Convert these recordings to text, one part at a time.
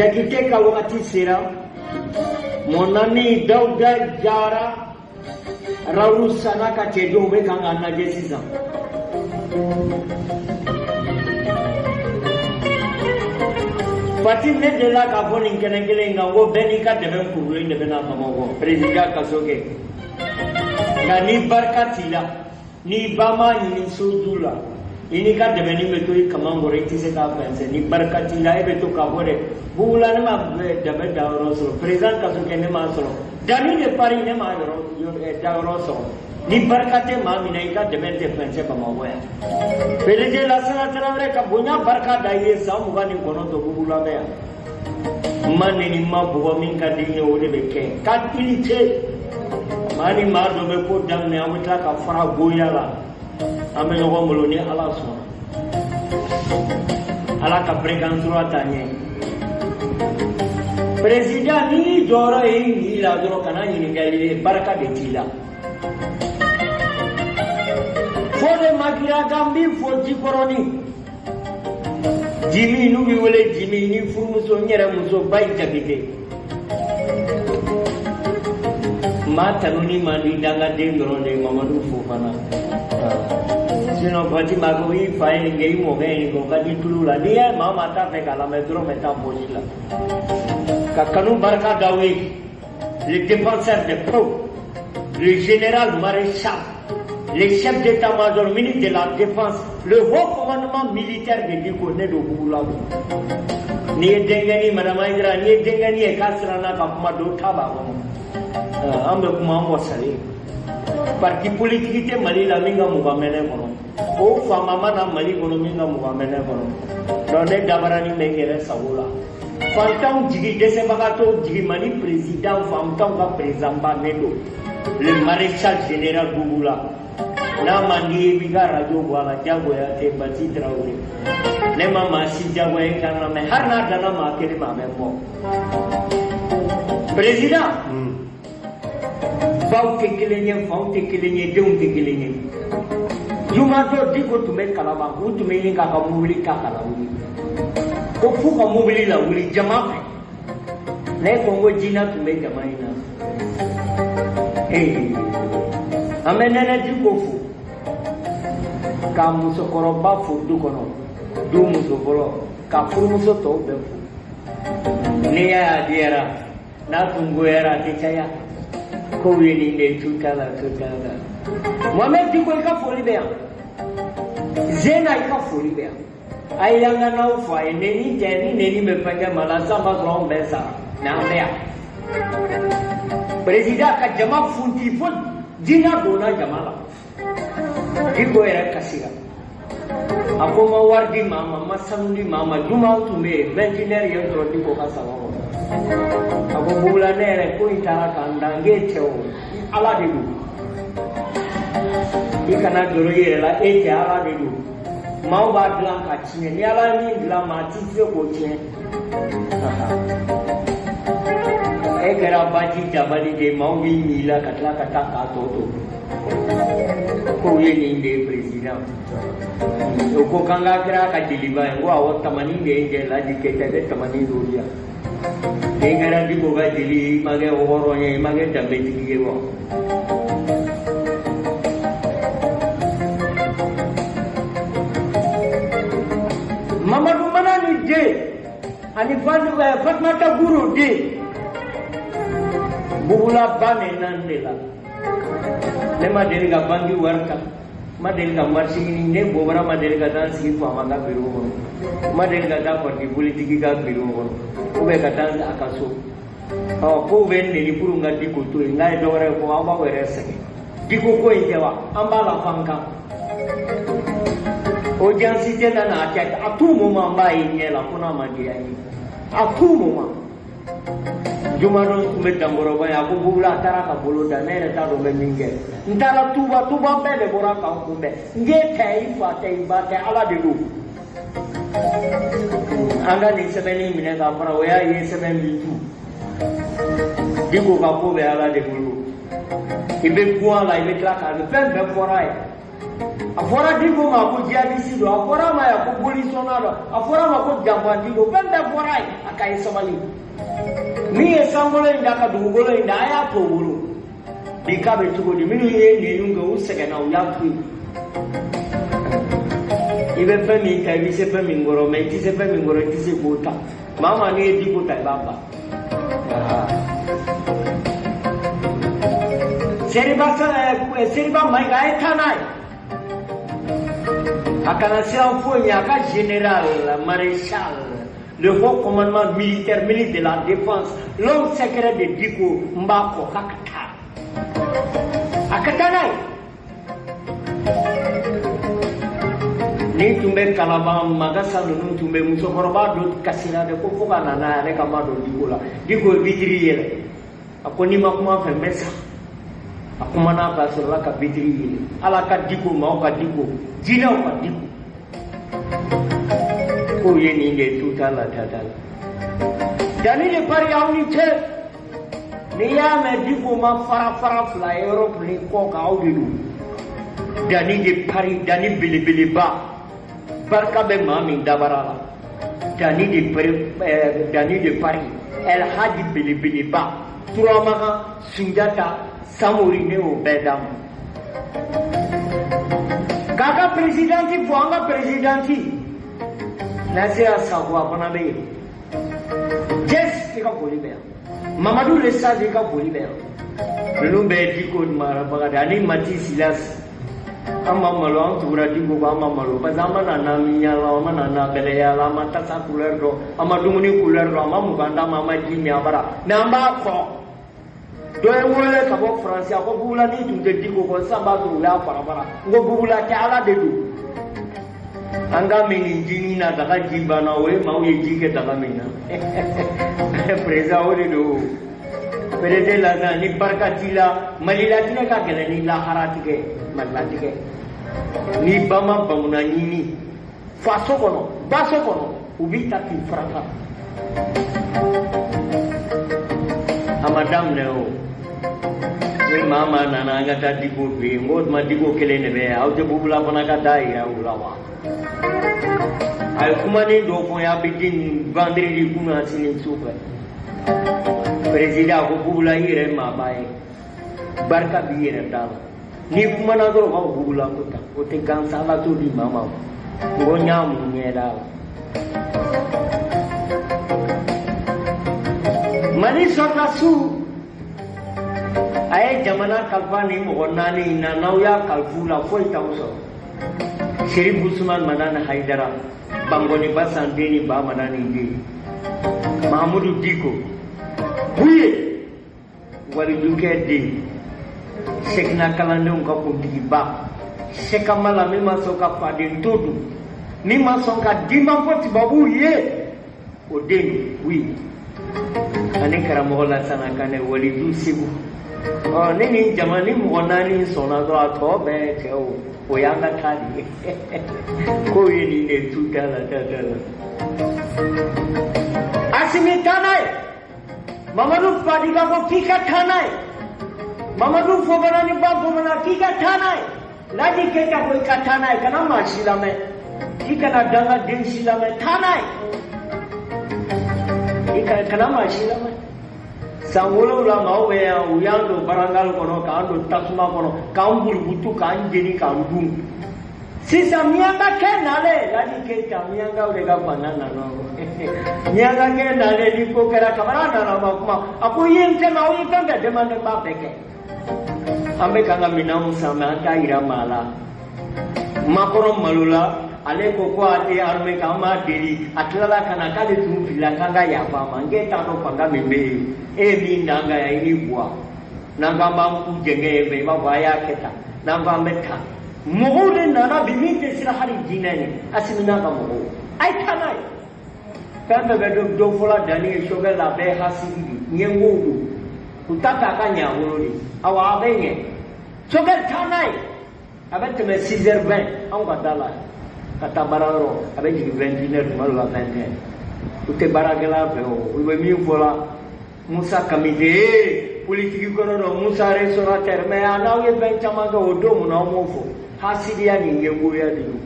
Jakite ka wagati sera, mon ami Dawuda Jara, Raoul Sana ka cɛdenw bɛ kan k'an lajɛ sisan. Fati, ne delila k'a fɔ nin kɛnɛ kelen in kan ko bɛɛ n'i ka dɛmɛ kurulen de bɛna Bamakɔ président kaso kɛ. Nka ni barika t'i la, n'i ba m'a ɲini soju la, i n'i ka dɛmɛni bɛ to i kaman kɔrɔ, i tɛ se k'a fɛnsɛn. Ni barika t'i la, e bɛ to k'a fɔ dɛ, Bugula ne ma dɛmɛ dayɔrɔ sɔrɔ, président kaso kɛ ne m'a sɔrɔ, Dani de Paris ne m'a yɔrɔ dayɔrɔ sɔrɔ. Ni barika tɛ maa min na, i ka dɛmɛ tɛ fɛnsɛn Bamakɔ yan. PDG Lasana Tarawele ka bonya barika da i ye san 29, Bugula bɛ yan. N ma neni, n ma bugɔ, min ka di n ye o de bɛ kɛ. Ka i ni ce. Maa ni maa dɔ bɛ ko daminɛ, an bɛ tila ka fara goya la. An bɛ ɲɔgɔn bolo ni Ala sɔnna. Ala ka fréquence ta ɲɛ. Président, n'i y'i jɔyɔrɔ ye i ɲi la dɔrɔn, kana ɲininkali ye, barika de t'i la. Fode Makira kan b'i fo Jikɔrɔni. Jimi n'u b'i wele Jimi ni furumuso n yɛrɛ muso Bayi Jakite. Maa tanuni man di dangaden dɔrɔn de ye, Mamadu Fofana. Sinon Fatima ko i fa ye nin kɛ, i mɔkɛ ye nin kɛ, o ka di tulu la. N'i y'a ye maa maa t'a fɛ k'a lamɛn dɔrɔn bɛ taa poche la. Ka kanu barika d'aw ye. Le défenseur des pauvres, le général maréchal, le chef d'état-major, ministre de la Défense, le haut commandement militaire de Diko, ne don Bugula. N'i ye denkɛni, madame Ayidara, n'i ye denkɛni ye k'a siranna ka kuma, dɔ ta b'a kɔnɔ. An bɛ kuma an wasalen. Parti politique tɛ Mali la min ka 20 mɛnɛ kɔnɔ. O faama ma na Mali kɔnɔ min ka 20 mɛnɛ kɔnɔ. Donc ne dabaranin bɛ n yɛrɛ sago la. Fantanw jigi, dɛsɛbagatɔw jigi, Mali président, fantanw ka président ba ne don. Le maréchal général Bugula. N'a man di ye, i b'i ka radio bɔ a la, diyagoya tɛ. Bati Tarawele. Ne ma maa si diyagoya i kan na mɛ, hali n'a danna maa kelen ma, a bɛ bɔ. Président, baw tɛ kelen ye, faw tɛ kelen ye, denw tɛ kelen ye. Jumadɔ Diko tun bɛ Kalaban, u tun bɛ ɲini k'a ka mobili ta ka lawuli. Ko f'u ka mobili lawuli jama fɛ. Ne ko n ko jinɛ tun bɛ jama in na. Ee, an bɛ Nɛnɛ Diko fo, ka musokɔrɔba fo du kɔnɔ, du muso fɔlɔ, ka furumuso tɔw bɛɛ fo. N'i y'a ye a diyara, n'a tun goyara a tɛ caya. Kow ye nin de ye, tu t'a la, tu t'a la. Mohamed Diko, i ka foli bɛ yan. Zena, i ka foli bɛ yan. A ye yan ka n'aw fɔ a ye, neni tɛ, ni neni bɛ fɛn kɛ maa la sisan b'a sɔrɔ anw bɛɛ sara, mais an bɛ yan. Président ka jama funti fo jinɛ donna jama la. Diko yɛrɛ kasira. A ko n ma wari di maa ma, n ma sanu di maa ma, juma tun bɛ yen, 21 ye n sɔrɔ Diko ka salon kɔnɔ. A ko Bugula, ne yɛrɛ ko in taara k'an dan, k'e tɛ o, Ala de don. I kana jɔrɔ i yɛrɛ la, e tɛ, Ala de don. Maaw b'a dilan ka tiɲɛ, ni Ala ye min dilan, maa ti se k'o tiɲɛ. E kɛra baji jabali de ye, maaw b'i min i la ka tila ka taa k'a tɔ to. Kow ye nin de ye, président. O ko k'an ka kɛra ka jeliba ye, n ko awɔ, tamani de ye jɛ Laji Keyita, i bɛ tamani dɔw di yan. N'i kɛra Diko ka jeli ye, i ma kɛ hɔrɔn ye, i ma kɛ danbetigi ye wa. Mamadu Manani den ani Fatumata Guro den, Bugula ba nɛnna de la. Ne ma deli ka banki wari ta, ma deli ka marché ɲini, ne bɔbara ma deli ka taa n sigi faama ka bureau kɔnɔ, ma deli ka taa parti politique ka bureau kɔnɔ, ou bien ka taa a ka so. Ɔ, kow bɛ n neni pour n ka Diko to yen, n'a ye dɔ wɛrɛ fɔ, aw b'aw yɛrɛ sɛgɛn. Diko ko in tɛ wa, an b'a la fan kan. Audience tɛ na n'a kɛ, à tout moment n b'a ye ɲɛ la, fo n'a ma diya n ye. À tout moment. Jumadon tun bɛ Dankɔrɔba ye, a ko Bugula, a taara ka bolo da, ne yɛrɛ t'a dɔn n bɛ min kɛ. N taara Tuba, Tuba bɛɛ de bɔra k'an kunbɛn. N k'e tɛ, i fa tɛ, i ba tɛ, Ala de don. An ka nin sɛbɛnni minɛ k'a fara, o y'a ye sɛbɛn min tu. Diko ka ko bɛ Ala de bolo. I bɛ gun a la, i bɛ tila k'a fɛn bɛɛ fɔra a ye. A fɔra Diko ma ko jihadisi don, a fɔra a ma yan ko bolisɔnna don, a fɔra a ma ko janfanti don, fɛn bɛɛ fɔra a ye, a ka ye sabali. Min ye sankolo in da ka dugukolo in da, a y'a to o bolo. Bi k'a bɛ cogo di? Minnu ye nɛniw kɛ, u sɛgɛnna, u y'a to yen. I bɛ fɛn min ta, i bɛ se fɛn min kɔrɔ, mɛ i tɛ se fɛn min kɔrɔ, i tɛ se k'o ta. Maa o maa n'i ye Diko ta, i b'a ban. Seriba Seriba Mayiga, a ye taa n'a ye. A kana siran foyi ɲɛ, a ka général maréchal, le haut commandement militaire, ministre de la défense, l'homme secret de Diko, n b'a kɔ k'a ka taa. A ka taa n'a ye. Ni tun bɛ Kalaban Magasa ninnu tun bɛ musokɔrɔba dɔ kasira de ko fo ka na n'a ye, ale ka ma don Diko la. Diko ye vitiri yɛlɛ. A ko n'i ma kuma n fɛ, n bɛ sa. A kumana a fɛ, a sɔrɔla ka vitiri yɛlɛ. Ala ka Diko, maaw ka Diko, jinɛw ka Diko. K'o ye nin de ye, tu t'a la, ta t'a la. Danni de pari aw ni ce. N'i y'a mɛn Diko ma fara fara fila ye Europe ni kɔ kan, aw de don. Danni de pari, danni belebeleba. Barika bɛ maa min dabara la. Danni de pari, danni de pari. El Hadji belebeleba. Turamagan, Sunjata, Samori, ne y'o bɛɛ d'a ma. K'a ka présidente fo, an ka présidente. N'a sera Sako, a fana bɛ yen. Jess, i ka foli bɛ yan. Mamadu Le Sage, i ka foli bɛ yan. Ninnu bɛɛ ye Diko marabaga de ye, ani Mati Silas. An ma malo, an tugura Diko kɔ, an ma malo parce que an ma na n'an yaala, an ma na n'an bɛlɛ yaala, an ma tasa couleur dɔn, an ma dumuni couleur dɔn, an ma mugan d'a ma, an ma ji min a bara, mais an b'a kɔ. Dɔ ye n wele ka bɔ Faransi, a ko Bugula, n'i tun tɛ Diko kɔ sisan b'a sɔrɔ u y'a fara fara. N ko Bugula tɛ, Ala de don. An ka min nin ji min na, daga ji banna, o ye maaw ye ji kɛ daga min na. Président, o de don. PDG la, ni barika t'i la, Mali latigɛ ka gɛlɛn ni lahara tigɛ. Mali latigɛ, ni ba ma bamuna ɲini faso kɔnɔ, baso kɔnɔ, u b'i ta k'i farata. A ma daminɛ o. Ni maa maa nana an ka taa Diko fɛ yen, n ko o tuma Diko kelen de bɛ yan, aw tɛ Bugula fana ka taa yira u la wa? A ye kumanin dɔ fɔ n ye Abidjan vendredi kunun sini su fɛ. Président ko Bugula, i yɛrɛ maaba ye, barika b'i yɛrɛ da la. N'i kumana dɔrɔn, u b'a fɔ Bugula ko tan, o tɛ gansan, Ala t'o di maa ma. N ko n y'a mun ɲɛ da la. Mali sɔrɔdasiw, a ye jamana kalifa ni mɔgɔ naani in na, n'aw y'a kalifu la, foyi t'aw sɔrɔ. Serifu Usman Madani Hayidara, Bankɔni Basan den ni Ba Madani den, Mahamudu Diko, Buye walijukɛ den, Sekina kalandenw ka kuntigiba, Sekamala min ma sɔn ka faden to dun, min ma sɔn ka diman fɔ tubabuw ye, o den Buye, ani karamɔgɔ Lasana Kanɛ, waliju Segu. Ɔ ni nin jama ni mɔgɔ naani sɔnna dɔrɔn, a tɔ bɛɛ cɛw, o y'an ka taa de ye. K'o ye nin de tu da la da da la. Asimi, taa n'a ye. Mamadu Fadiga ko k'i ka taa n'a ye. Mamadu Fofana ni Ba Fofana, k'i ka taa n'a ye. Laji Keyita ko i ka taa n'a ye, kana maa si lamɛn, i kana dangaden si lamɛn, taa n'a ye, i kana maa si lamɛn. San 7 maaw bɛ yan, u y'an don barangali kɔnɔ, k'an don tasuma kɔnɔ, k'an burubutu, k'an jeni, k'an dun. Sisan miyankakɛ nalen, Laji Keyita, miyankaw de ka fanga nana. Miyankakɛ nalen, ni ko kɛra kabara nana, ma kuma, a ko i ye n tɛmɛ, aw ye fɛn fɛn demande, n b'a bɛɛ kɛ. An bɛ k'an ka minɛnw san, mɛ an t'a yira maa la. Makɔrɔ malola, ale ko ko a tɛ armée kan, an b'a deli. A tilala ka na k'ale tun filila, k'an ka yafa a ma. N k'e t'a dɔn fanga min bɛ yen, e ye min d'an kan yan, i ni buwa. N'an k'an b'an ku jɛngɛ yen fɛ, i b'a fɔ a y'a kɛ tan. N'an k'an bɛ taa, mɔgɔw de nana bi min tɛ siran hali jinɛ ɲɛ, Asimi n'a ka mɔgɔw, a ye taa n'a ye. Fɛn fɛn bɛ dɔ fɔla danni ye sokɛ la, a bɛɛ ye hasidi de ye, ɲɛngow don. U ta k'a ka ɲɛ a bolo de, awa a bɛ ɲɛ. Sokɛ, taa n'a ye. A bɛ tɛmɛ 6h20 anw ka da la ka taa baarayɔrɔ, a bɛ jigin 21h, tuma dɔ la 21. U tɛ baarakɛla fɛ o. U bɛ min fɔ la, Musa Kamite ee politiki kɔnɔ dɔ, Musa restaurateur, mais a n'aw ye fɛn caman kɛ o don, mun na aw m'o fɔ? Hasidiya ni ɲɛngoya de don.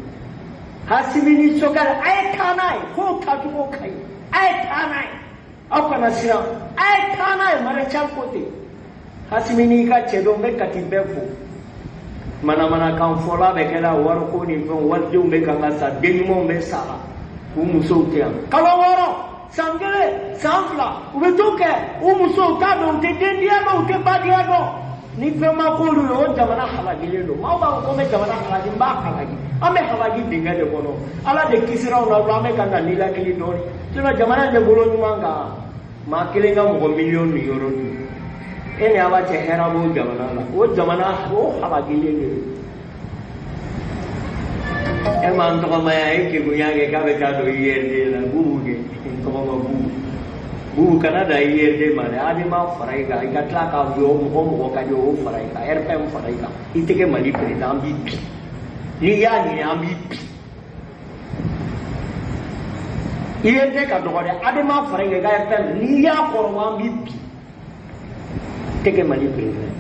Hasimi ni Sogɛli, a ye taa n'a ye, k'o taacogo ka ɲi, a ye taa n'a ye, aw kana siran, a ye taa n'a ye, maréchal ko ten. Hasimi n'i ka cɛ dɔn, n bɛ Kati bɛɛ fo. Manamanakan fɔla bɛ kɛla wariko ni fɛnw, walidenw bɛ kan ka sa, den ɲumanw bɛ sa la, k'u musow tɛ yan. Kalo 6, san 1, san 2, u bɛ t'o kɛ, u musow t'a dɔn, u tɛ dendiya dɔn, u tɛ badiya dɔn. Ni fɛn ma k'olu ye, o jamana halakilen don. Maaw b'a fɔ ko n bɛ jamana halaki, n b'a halaki. An bɛ halaki dingɛ de kɔnɔ. Ala de kisira anw na, an bɛ kan ka nilakili dɔɔnin. Sinon jamana in tɛ bolo ɲuman kan. Maa kelen ka mɔgɔ miliyɔn ni yɔrɔ dun. E ni Ala cɛ, hɛrɛ b'o jamana la. O jamana, o halakilen de don. E m'an tɔgɔma yan, e kegunya kɛ k'a bɛ taa don IRD la, Bubu kɛ n tɔgɔma Bubu. Bubu kana da IRD ma dɛ, ADEMA fara i kan, i ka tila k'a jɔ mɔgɔ mɔgɔ ka di o fara i kan, RPM fara i kan, i tɛ kɛ Mali président, an b'i bi. N'i y'a ɲini, an b'i bi. IRD ka dɔgɔ dɛ, ADEMA fara i kan, i ka RPM, n'i y'a kɔrɔbɔ, an b'i bi. Tɛ kɛ Mali président.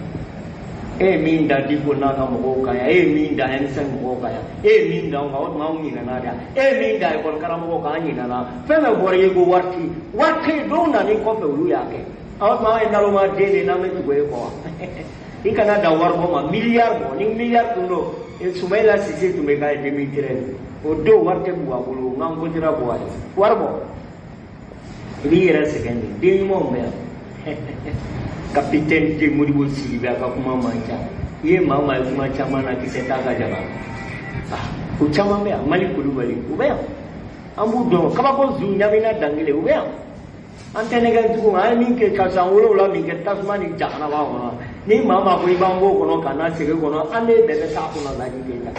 E ye min da Diko n'a ka mɔgɔw kan yan, e ye min da M5 mɔgɔw kan yan, e ye min da anw kan, o tuma anw ɲinɛna de. E ye min da ekɔli karamɔgɔw kan, an ɲinɛna. Fɛn fɛn bɔra i ye ko wari tɛ yen, wari tɛ yen, dɔw nan'i kɔfɛ, olu y'a kɛ. O tuma anw ye naloma den de ye n'an bɛ tugu e kɔ wa? I kana dan waribɔ ma, miliyari bɔ, ni miliyari tun don, Sumayila Sise tun bɛ k'a ye 2013. O don wari tɛ Buwa bolo, n'an votera Buwa ye. Wari bɔ. I b'i yɛrɛ sɛgɛn de, den ɲumanw bɛ yan. Capitaine de Modibo Sidibe, a ka kuma man ca. I ye maa maa ye kuma caman na, kisɛ t'a ka jaba. O caman bɛ yan, Mali Kulubali, u bɛ yan. An b'u dɔn, kabako zu ɲamina dankelen, u bɛ yan. An tɛ nɛgɛ tugun, an ye min kɛ ka san 7 min kɛ tasuma ni jahanama kɔnɔ. Ni maa maa ko i b'an b'o kɔnɔ ka na segin kɔnɔ, an de bɛɛ bɛ taa kɔnɔ laji de la.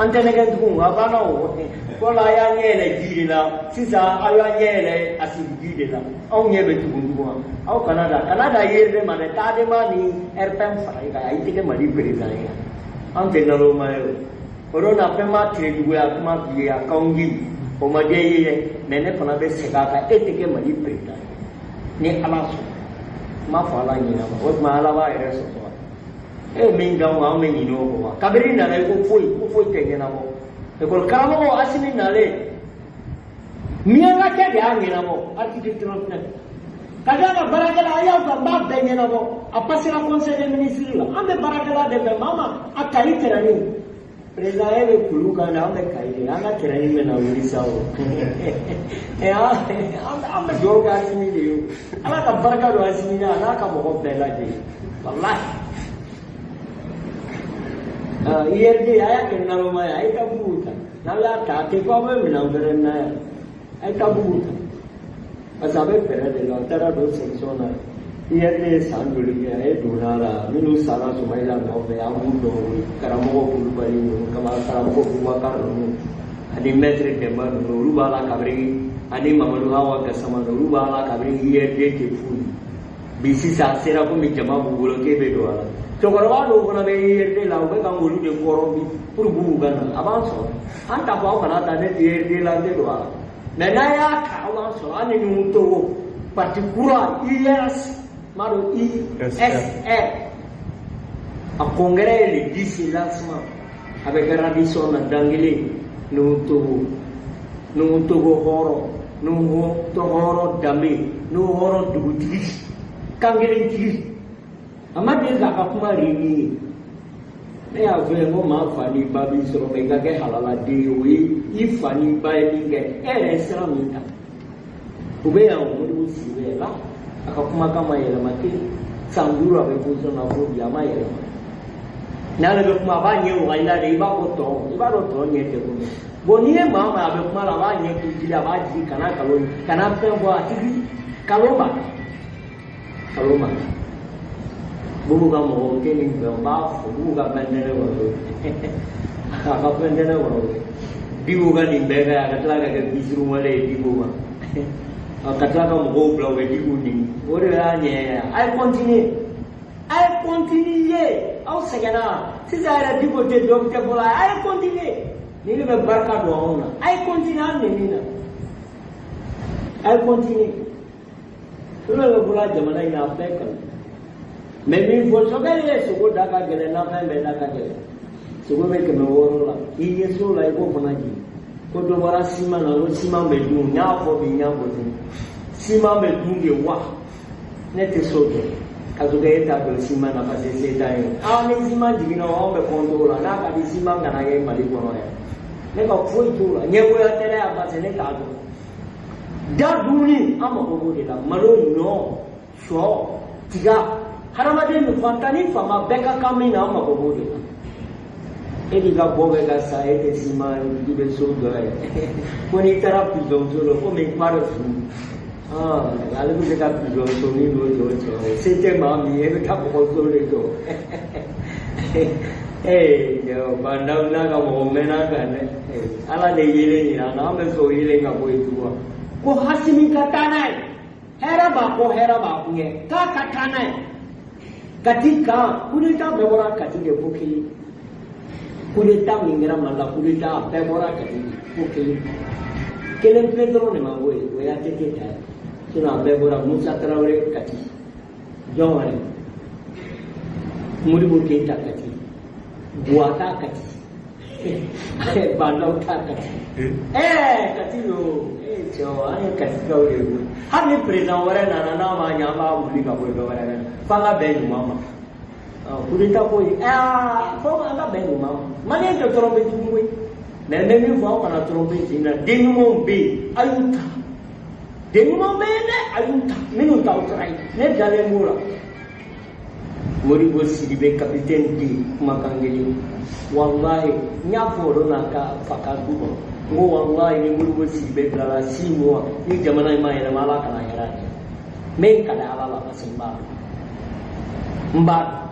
An tɛ nɛgɛ tugun, a banna o. Fɔlɔ a y'a ɲɛ yɛlɛ ji de la, sisan aw y'a ɲɛ yɛlɛ asidi ji de la. Anw ɲɛ bɛ tugun tugun. Aw kana da, kana da IRD ma dɛ, taa ADEMA ni RPM fara i kan, i tɛ kɛ Mali président ye. An tɛ naloma ye o. O don na fɛn ma tile juguya kuma f'i ye, a k'anw ji, o ma diya i ye dɛ, mais ne fana bɛ segin a kan, e tɛ kɛ Mali président ye. Ni Ala sɔnna, n m'a fɔ Ala ɲinɛ ma, o tuma Ala b'a yɛrɛ sɔsɔ wa? E ye min d'anw kan, anw bɛ ɲinɛ o kɔ wa? Kabini nana i ko foyi, ko foyi tɛ ɲɛnabɔ. Ekɔli karamɔgɔ Asimi nalen, miyankakɛ de y'a ɲɛnabɔ, article 39. Ka d'a ka baarakɛla, a y'aw kan, n b'a bɛɛ ɲɛnabɔ. A passera conseil des ministres la. An bɛ baarakɛla de fɛ, maa ma a Kayi tɛrɛni. Président, e bɛ kulu kan dɛ, an bɛ Kayi de, an ka tɛrɛni bɛ na wuli sa o. An bɛ dugawu kɛ Asimi de ye o. Ala ka barika don Asimi na, a n'a ka mɔgɔ bɛɛ lajɛlen. Walahi. IRD, a y'a kɛ naloma ye, a ye taa bugu ta. N'aw y'a ta, a tɛ fɔ aw bɛ minɛn wɛrɛ na yan. A ye taa bugu ta. Parce que a bɛ fɛɛrɛ de la, a taara don section na. IRD ye san joli kɛ, e donna la, minnu sara Sumayila nɔfɛ, an b'u dɔn, o ye karamɔgɔ Kulubali ninnu, karamɔgɔ Bubakar ninnu, ani maître Dɛnba ninnu, olu b'a la kabini, ani Mamadu Hawa Gasama ninnu, olu b'a la kabini IRD tɛ foyi. Bi sisan a sera komi jama b'u bolo k'e bɛ don a la. Cɛkɔrɔba dɔw fana bɛ IRD la, u bɛ ka olu de kɔrɔ bi pour Bubu ka na, a b'an sɔrɔ. An t'a fɔ aw kana taa ne IRD la, an tɛ don a la. Mais n'a y'a ta, aw b'an sɔrɔ, an ni ɲɔgɔn Togo, parti kura IS, m'a dɔn ISR. A congrès ye le 10 lancement. A bɛ kɛ Radisson na Dangele, Nuhu Togo. Nuhu Togo hɔrɔn, Nuhu hɔrɔn danbe, Nuhu hɔrɔn dugutigi, kankelentigi. A ma deli k'a ka kuma réuni ye. Ne y'a fɔ ye ko maa fa ni ba b'i sɔrɔ, mɛ i ka kɛ halaladen ye, o ye i fa ni ba ye min kɛ, e yɛrɛ ye sira min ta. U bɛ yan, Modibo Sidibe la, a ka kumakan ma yɛlɛma kelen. San 5 a bɛ position na fo bi, a ma yɛlɛma. N'ale bɛ kuma, a b'a ɲɛ waga i la de, i b'a fɔ tɔn, i b'a dɔn tɔn ɲɛ tɛ komi. Bon, n'i ye maa maa a bɛ kuma la, a b'a ɲɛ k'i a b'a jigin, kana kalon, kana fɛn fɔ a tigi, kalon b'a kalon b'a. Bubu ka mɔgɔw tɛ nin fɛ, n b'a fɔ Bubu ka fɛn tɛ ne kɔnɔ, a ka fɛn tɛ ne kɔnɔ. Diko ka nin bɛɛ kɛ, a ka tila ka kɛ bisiruwale ye Diko ma, a ka tila ka mɔgɔw bila u bɛ Diko nin, o de y'a ɲɛ. A ye continuer, a ye continuer, aw sɛgɛnna sisan yɛrɛ, Diko tɛ dɔ tɛ fɔlɔ, a ye continuer. Ni ne bɛ barika don anw na, a ye continuer an neni na, a ye continuer. Fɛn bɛ bɔra jamana in na, a bɛɛ kanu. Mais min fɔ, Sogɛli ye sogo da ka gɛlɛn, nafɛn bɛɛ da ka gɛlɛn. Sogo bɛ 600 la. I ye so la, i k'o fana jigin. Ko dɔ bɔra siman na, ko siman bɛ dun. N y'a fɔ bi, n y'a fɔ sini, siman bɛ dun de wa? Ne tɛ so jɔ ka sɔrɔ e t'a dɔn siman na, parce que se t'an ye. Aa, ni siman jiginna, anw bɛ kɔnto o la. N'a ka di, siman kana kɛ Mali kɔnɔ yan. Ne ka foyi t'o la, ɲɛgoya tɛ dɛ, parce que ne t'a dɔn. Da dumuni, an mago b'o de la. Malo, ɲɔ, sɔ, tiga, hadamaden ni fantan ni faama bɛɛ ka kan min na, an mago b'o de la. E b'i ka bɔ bɛ ka sa, e tɛ siman, i bɛ so jɔ yɛ. Ko n'i taara prison so la, komi kuma bɛ furu, ale bɛ se ka prison so min dɔ jɔ. Cɛ, se tɛ maa min ye, e bɛ taa mɔgɔ so de jɔ. Ee, bandaw n'a ka mɔgɔ mɛnna kan dɛ. Ala de yelen yira an na, an bɛ sɔn o yelen ka bɔ yen tugun. Ko Hasimi ka taa n'a ye, hɛrɛ b'a kɔ, hɛrɛ b'a kun ɲɛ, k'a ka taa n'a ye Kati kan. Coup d'état bɛɛ bɔra Kati de, fo kelen. Coup d'état min kɛra Mali la, coup d'état a bɛɛ bɔra Kati de, fo kelen. Kelen pe dɔrɔn de ma bɔ yen, o ye ATT ta ye. Sinon a bɛɛ bɔra. Musa Tarawele, Kati. Jɔn wɛrɛ? Modibo Keyita, Kati. Buwata, Kati. Bandaw ta, Kati. Ɛɛ, Kati don. Ee cɛ, an ye Katikaw de ye koyi. Hali ni président wɛrɛ nana, n'a ma ɲɛ, an b'a wuli ka bɔ yen, dɔ wɛrɛ bɛ na, f'an ka bɛn ɲuman ma. Coup d'état ko ye, aa, fo an ka bɛn ɲuman ma. Maliyɛn tɛ tromper tugun koyi. Mais n bɛ min fɔ, aw kana tromper sen na. Den ɲumanw bɛ yen, a y'u ta. Den ɲumanw bɛ yen dɛ, a y'u ta. Minnu t'aw sara ye, ne dalen b'o la. Modibo Sidibe, capitaine D, kumakan kelen. Walahi, n y'a fɔ o don na ka fa ka du kɔnɔ, n ko walahi, ni Modibo Sidibe bilala 6 mois, ni jamana in ma yɛlɛma, Ala kana hɛrɛ kɛ. N bɛ n kali Ala la, parce que n b'a dɔn, n b'a dɔn.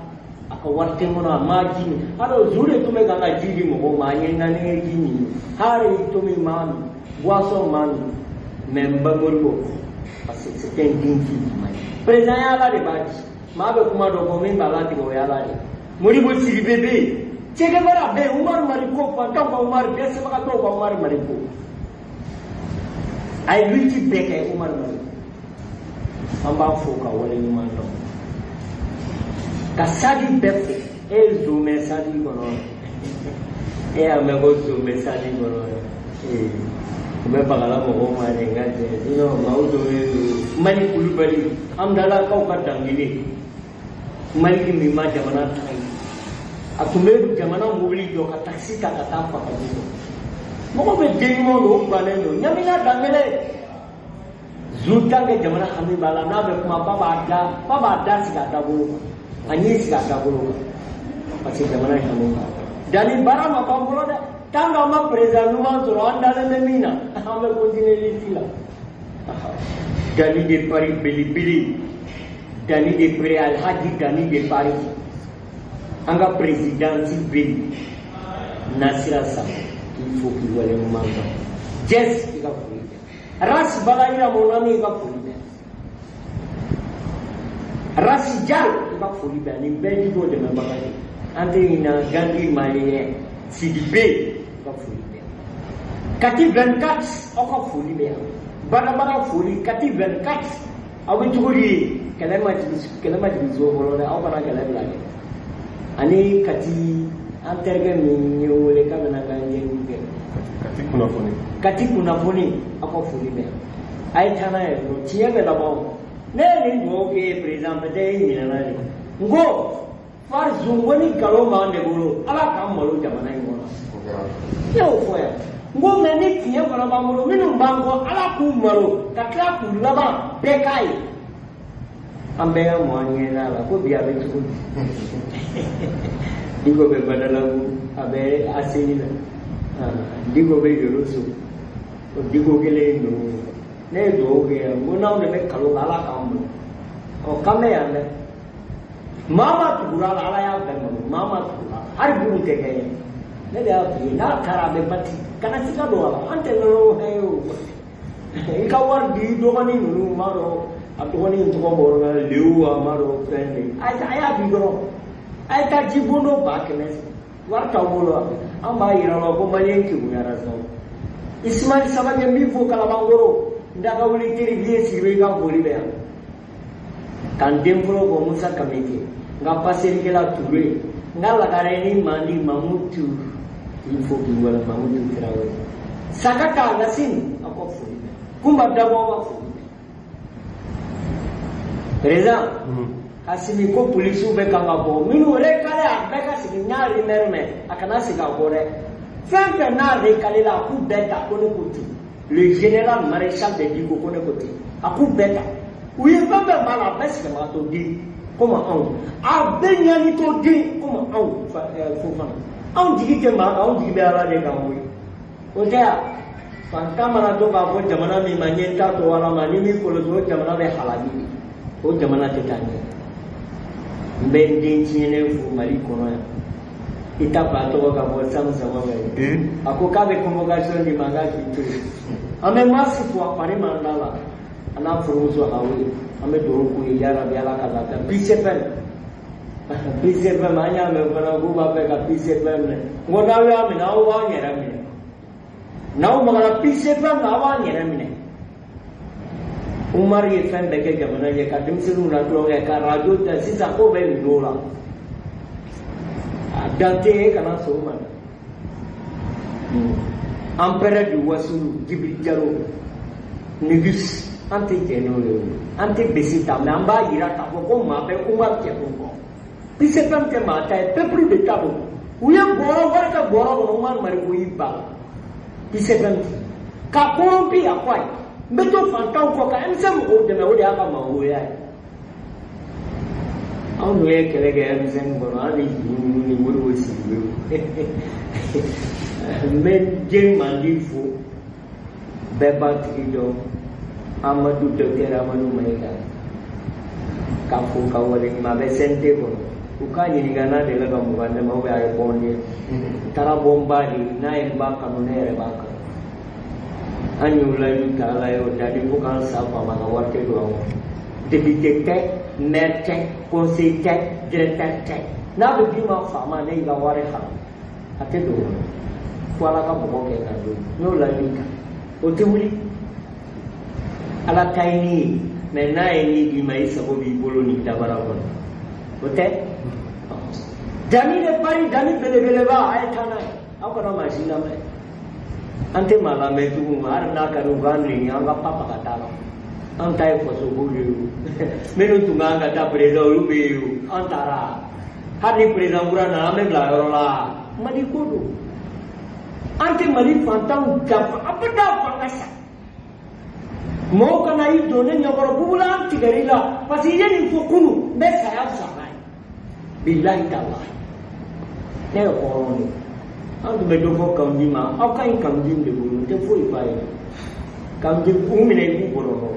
A ka wari tɛ n kɔnɔ, a ma ji min. Hali zu de tun bɛ kan ka ji di mɔgɔw ma, an ye naani ye ji min, hali tomi ma min, boisson ma min. Mais n ba Modibo, parce que c'est un digne fils du Mali. Président ye, Ala de b'a di. Maa bɛ kuma dɔ fɔ, min b'a latigɛ, o ye Ala de ye. Modibo Sidibe bɛ yen, Che Guevara bɛ yen, Umaru Mariko, fantanw ka Umaru, dɛsɛbagatɔw ka Umaru Mariko. A ye lutte bɛɛ kɛ, Umaru Mariko. An b'a fo ka wale ɲuman dɔn, ka sadi bɛɛ fo. E ye zon mɛn sadi kɔnɔ, e y'a mɛn ko zon bɛ sadi kɔnɔ. Ee, u bɛ bagala mɔgɔw ma de, n ka cɛ. Sinon maaw dɔw ye Mali Kulubali, Amudalakaw ka dangele. Maliki min ma jamana ta ye, a tun bɛ jamana mobili jɔ ka takisi ta ka taa Fakaji kɔ. Mɔgɔ bɛ den ɲuman don, o bannen don. Ɲamina Danbele zu tan kɛ, jamana hami b'a la. N'a bɛ kuma, fa b'a da sigi a dabolo kan, a ɲɛ sigi a dabolo kan, parce que jamana in hami b'a la. Danni baara ma ban fɔlɔ dɛ. Tant qu'an ma président ɲuman sɔrɔ, an dalen bɛ min na, an bɛ continuer lutte la. Dani de Paris belebele, Dani de Paris, Alhaji Dani de Paris, an ka présidence bɛ yen. Nasira Sa, k'i fo k'i waleɲuman dɔn. Jɛs, i ka foli bɛ. Ras Balayira, mon ami, i ka foli bɛ. Rasi Jal, i ka foli bɛ. Ani bɛɛ jiko dɛmɛbaga ye, an tɛ ɲinɛ. Gandi Maliyɛn Sidibe, i ka foli bɛ. Kati 24, aw ka foli bɛ yan. Badabada foli, Kati 24, aw bɛ cogo di ye? Kɛlɛ ma jigin, kɛlɛ ma jigin so fɔlɔ dɛ. Aw kana kɛlɛ bila dɛ. Ani Kati, an terikɛ min ye n wele k'a bɛna ka ɲɛɲini kɛ. Kati kunnafoni. Kati kunnafoni, aw ka foli bɛ yan. A ye taa n'a ye dɔrɔn, tiɲɛ bɛ laban o. Ne ye nin dugawu kɛ ye président, peut-être e ɲinɛna de. N ko farizu, n ko ni nkalon b'an de bolo, Ala k'an malo jamana in kɔnɔ. Ne y'o fɔ yan. N ko mɛ, ni tiɲɛ fana b'an bolo, minnu b'an kɔ, Ala k'u malo ka tila k'u laban bɛɛ k'a ye. An bɛɛ ka mɔ an ɲɛ la ko bi a bɛ cogo di? Diko bɛ Badalabu, a bɛ ACI la. Diko bɛ Yoroso, o Diko kelen ninnu. Ne ye dugawu kɛ yan, n ko n'anw de bɛ nkalon kan, Ala k'an bolo. Ɔ, k'an bɛ yan dɛ. Maa ma tugura a la, Ala y'a bɛɛ malo. Maa ma tugura a la, hali bugu tɛ kɛ ye. Ne de y'a f'i ye, n'a taara a bɛ bati, kana siga don a la. An tɛ nɔnɔ fɛn ye o. I ka wari di i dɔgɔnin ninnu ma dɔn, a dɔgɔnin in tɔgɔ bɔra la Lewu, a ma dɔn fɛn de. A y'a di dɔrɔn, a ye taa ji bondo 100 000 wari t'aw bolo wa? An b'a yira la ko maliyɛn kegunyara sa. Ismail Sabakɛ, n b'i fo Kalabankɔrɔ. N da ka wuli teri biye Sidibe, i ka foli bɛ yan. K'an den fɔlɔ fɔ, Musa Kamite, n ka paselikɛla Ture. N ka lagare ni mandi Mamutu k'i fo k'i wale Mamutu Tarawele. Sakata Lassine aw ka foli bɛ. Kunba Dabo aw ka foli bɛ. Président Assimi ko polisiw bɛ kan ka bɔ minnu recalé a bɛɛ ka sigi n y'a rumeur mɛn a kana segin a kɔ dɛ fɛn fɛn n'a recalé la a k'u bɛɛ ta ko ne ko ten le général maréchal de Dicko ko ne ko ten a k'u bɛɛ ta u ye fɛn fɛn b'a la a bɛɛ sigibagatɔ den komi anw a bɛɛ ɲanitɔ den komi anw Fofana anw jigi tɛ maa kan anw jigi bɛ Ala de kan koyi o tɛ yan fantan mana to k'a fɔ jamana min ma n ye n ta to Ala ma ni m'i kɔlɔsi o jamana bɛ halaki de o jamana tɛ taa ɲɛ n bɛ n den tiɲɛnen fo Mali kɔnɔ yan i ta fa tɔgɔ ka bɔ Samu Sama ye a ko k'a bɛ convocation di ma n k'a k'i to yen an bɛ masi fo a fari m'an da la a n'a furumuso Awe an bɛ dugawu k'u ye yarabi Ala ka lafiya PCFM PCFM an y'a mɛn fana k'u b'a fɛ ka PCFM minɛ n ko n'aw y'a minɛ aw b'an yɛrɛ minɛ n'aw magara PCFM na aw b'an yɛrɛ minɛ Umaru ye fɛn bɛɛ kɛ jamana ye ka denmisɛnninw latulɔnkɛ ka arajo da sisan k'o bɛ wilo la a dan tɛ e kana sɔn o ma dɛ empereur du Wassoulou Djibril Diallo Négus an tɛ jɛn n'o ye o an tɛ bese ta mais an b'a yira k'a fɔ ko maa bɛ Umaru cɛkun kɔ PCFM tɛ maa ta ye peuple de ta don u ye bɔrɔ wari kɛ bɔrɔ kɔnɔ Umaru Mariko y'i ban PCFM ka corrompu a ko ayi n bɛ to fantanw kɔ ka M5 mɔgɔw dɛmɛ o de y'a ka maagoya ye anw dun ye kɛlɛ kɛ M5 kɔnɔ an ni juru ninnu ni Modibo Sidibe n bɛ den mandi fo bɛɛ b'a tigi dɔn Amadu docteur Amadu Mayiga k'a fo ka waleɲuman a bɛ CNT kɔnɔ u k'a ɲininka n'a delila ka 20 ne ma ou bien a ye bɔ n ye n taara bɔ n ba de n'a ye n ba kanu ne yɛrɛ b'a kanu an y'o layidu ta Ala ye o dali fo k'an sa faama ka wari tɛ don an kɔnɔ député tɛ maire tɛ conseiller tɛ directeur tɛ n'a bɛ d'i ma faama ne y'i ka wari haram a tɛ don o kɔnɔ fo Ala ka mɔgɔ kɛ ka don n y'o layidu ta o tɛ wuli Ala ta ye ni ye mais n'a ye ni d'i ma i sago b'i bolo ni dabara kɔnɔ o tɛ danni de pari danni belebeleba a ye taa n'a ye aw kana maa si lamɛn an tɛ maa lamɛn tugun hali n'a ka di u k'an neni an ka papa ka taa la an ta ye faso ko de ye o minnu tun kan ka taa président olu bɛ yen o an taara hali ni président kura nana an bɛ bila yɔrɔ la Mali ko don an tɛ Mali fantanw janfa abada f'an ka sa mɔgɔw kana i don ne ɲɛkɔrɔ bugula an tigɛr'i la parce que i ye nin fɔ kunun n bɛ saya fisa n'a ye bilahi talahi ne ye hɔrɔn de ye an tun bɛ dɔ fɔ Kawundi ma aw ka ɲi Kawundi de bolo n tɛ foyi f'a ye Kawundi u minɛ i k'u bɔrɔtɔ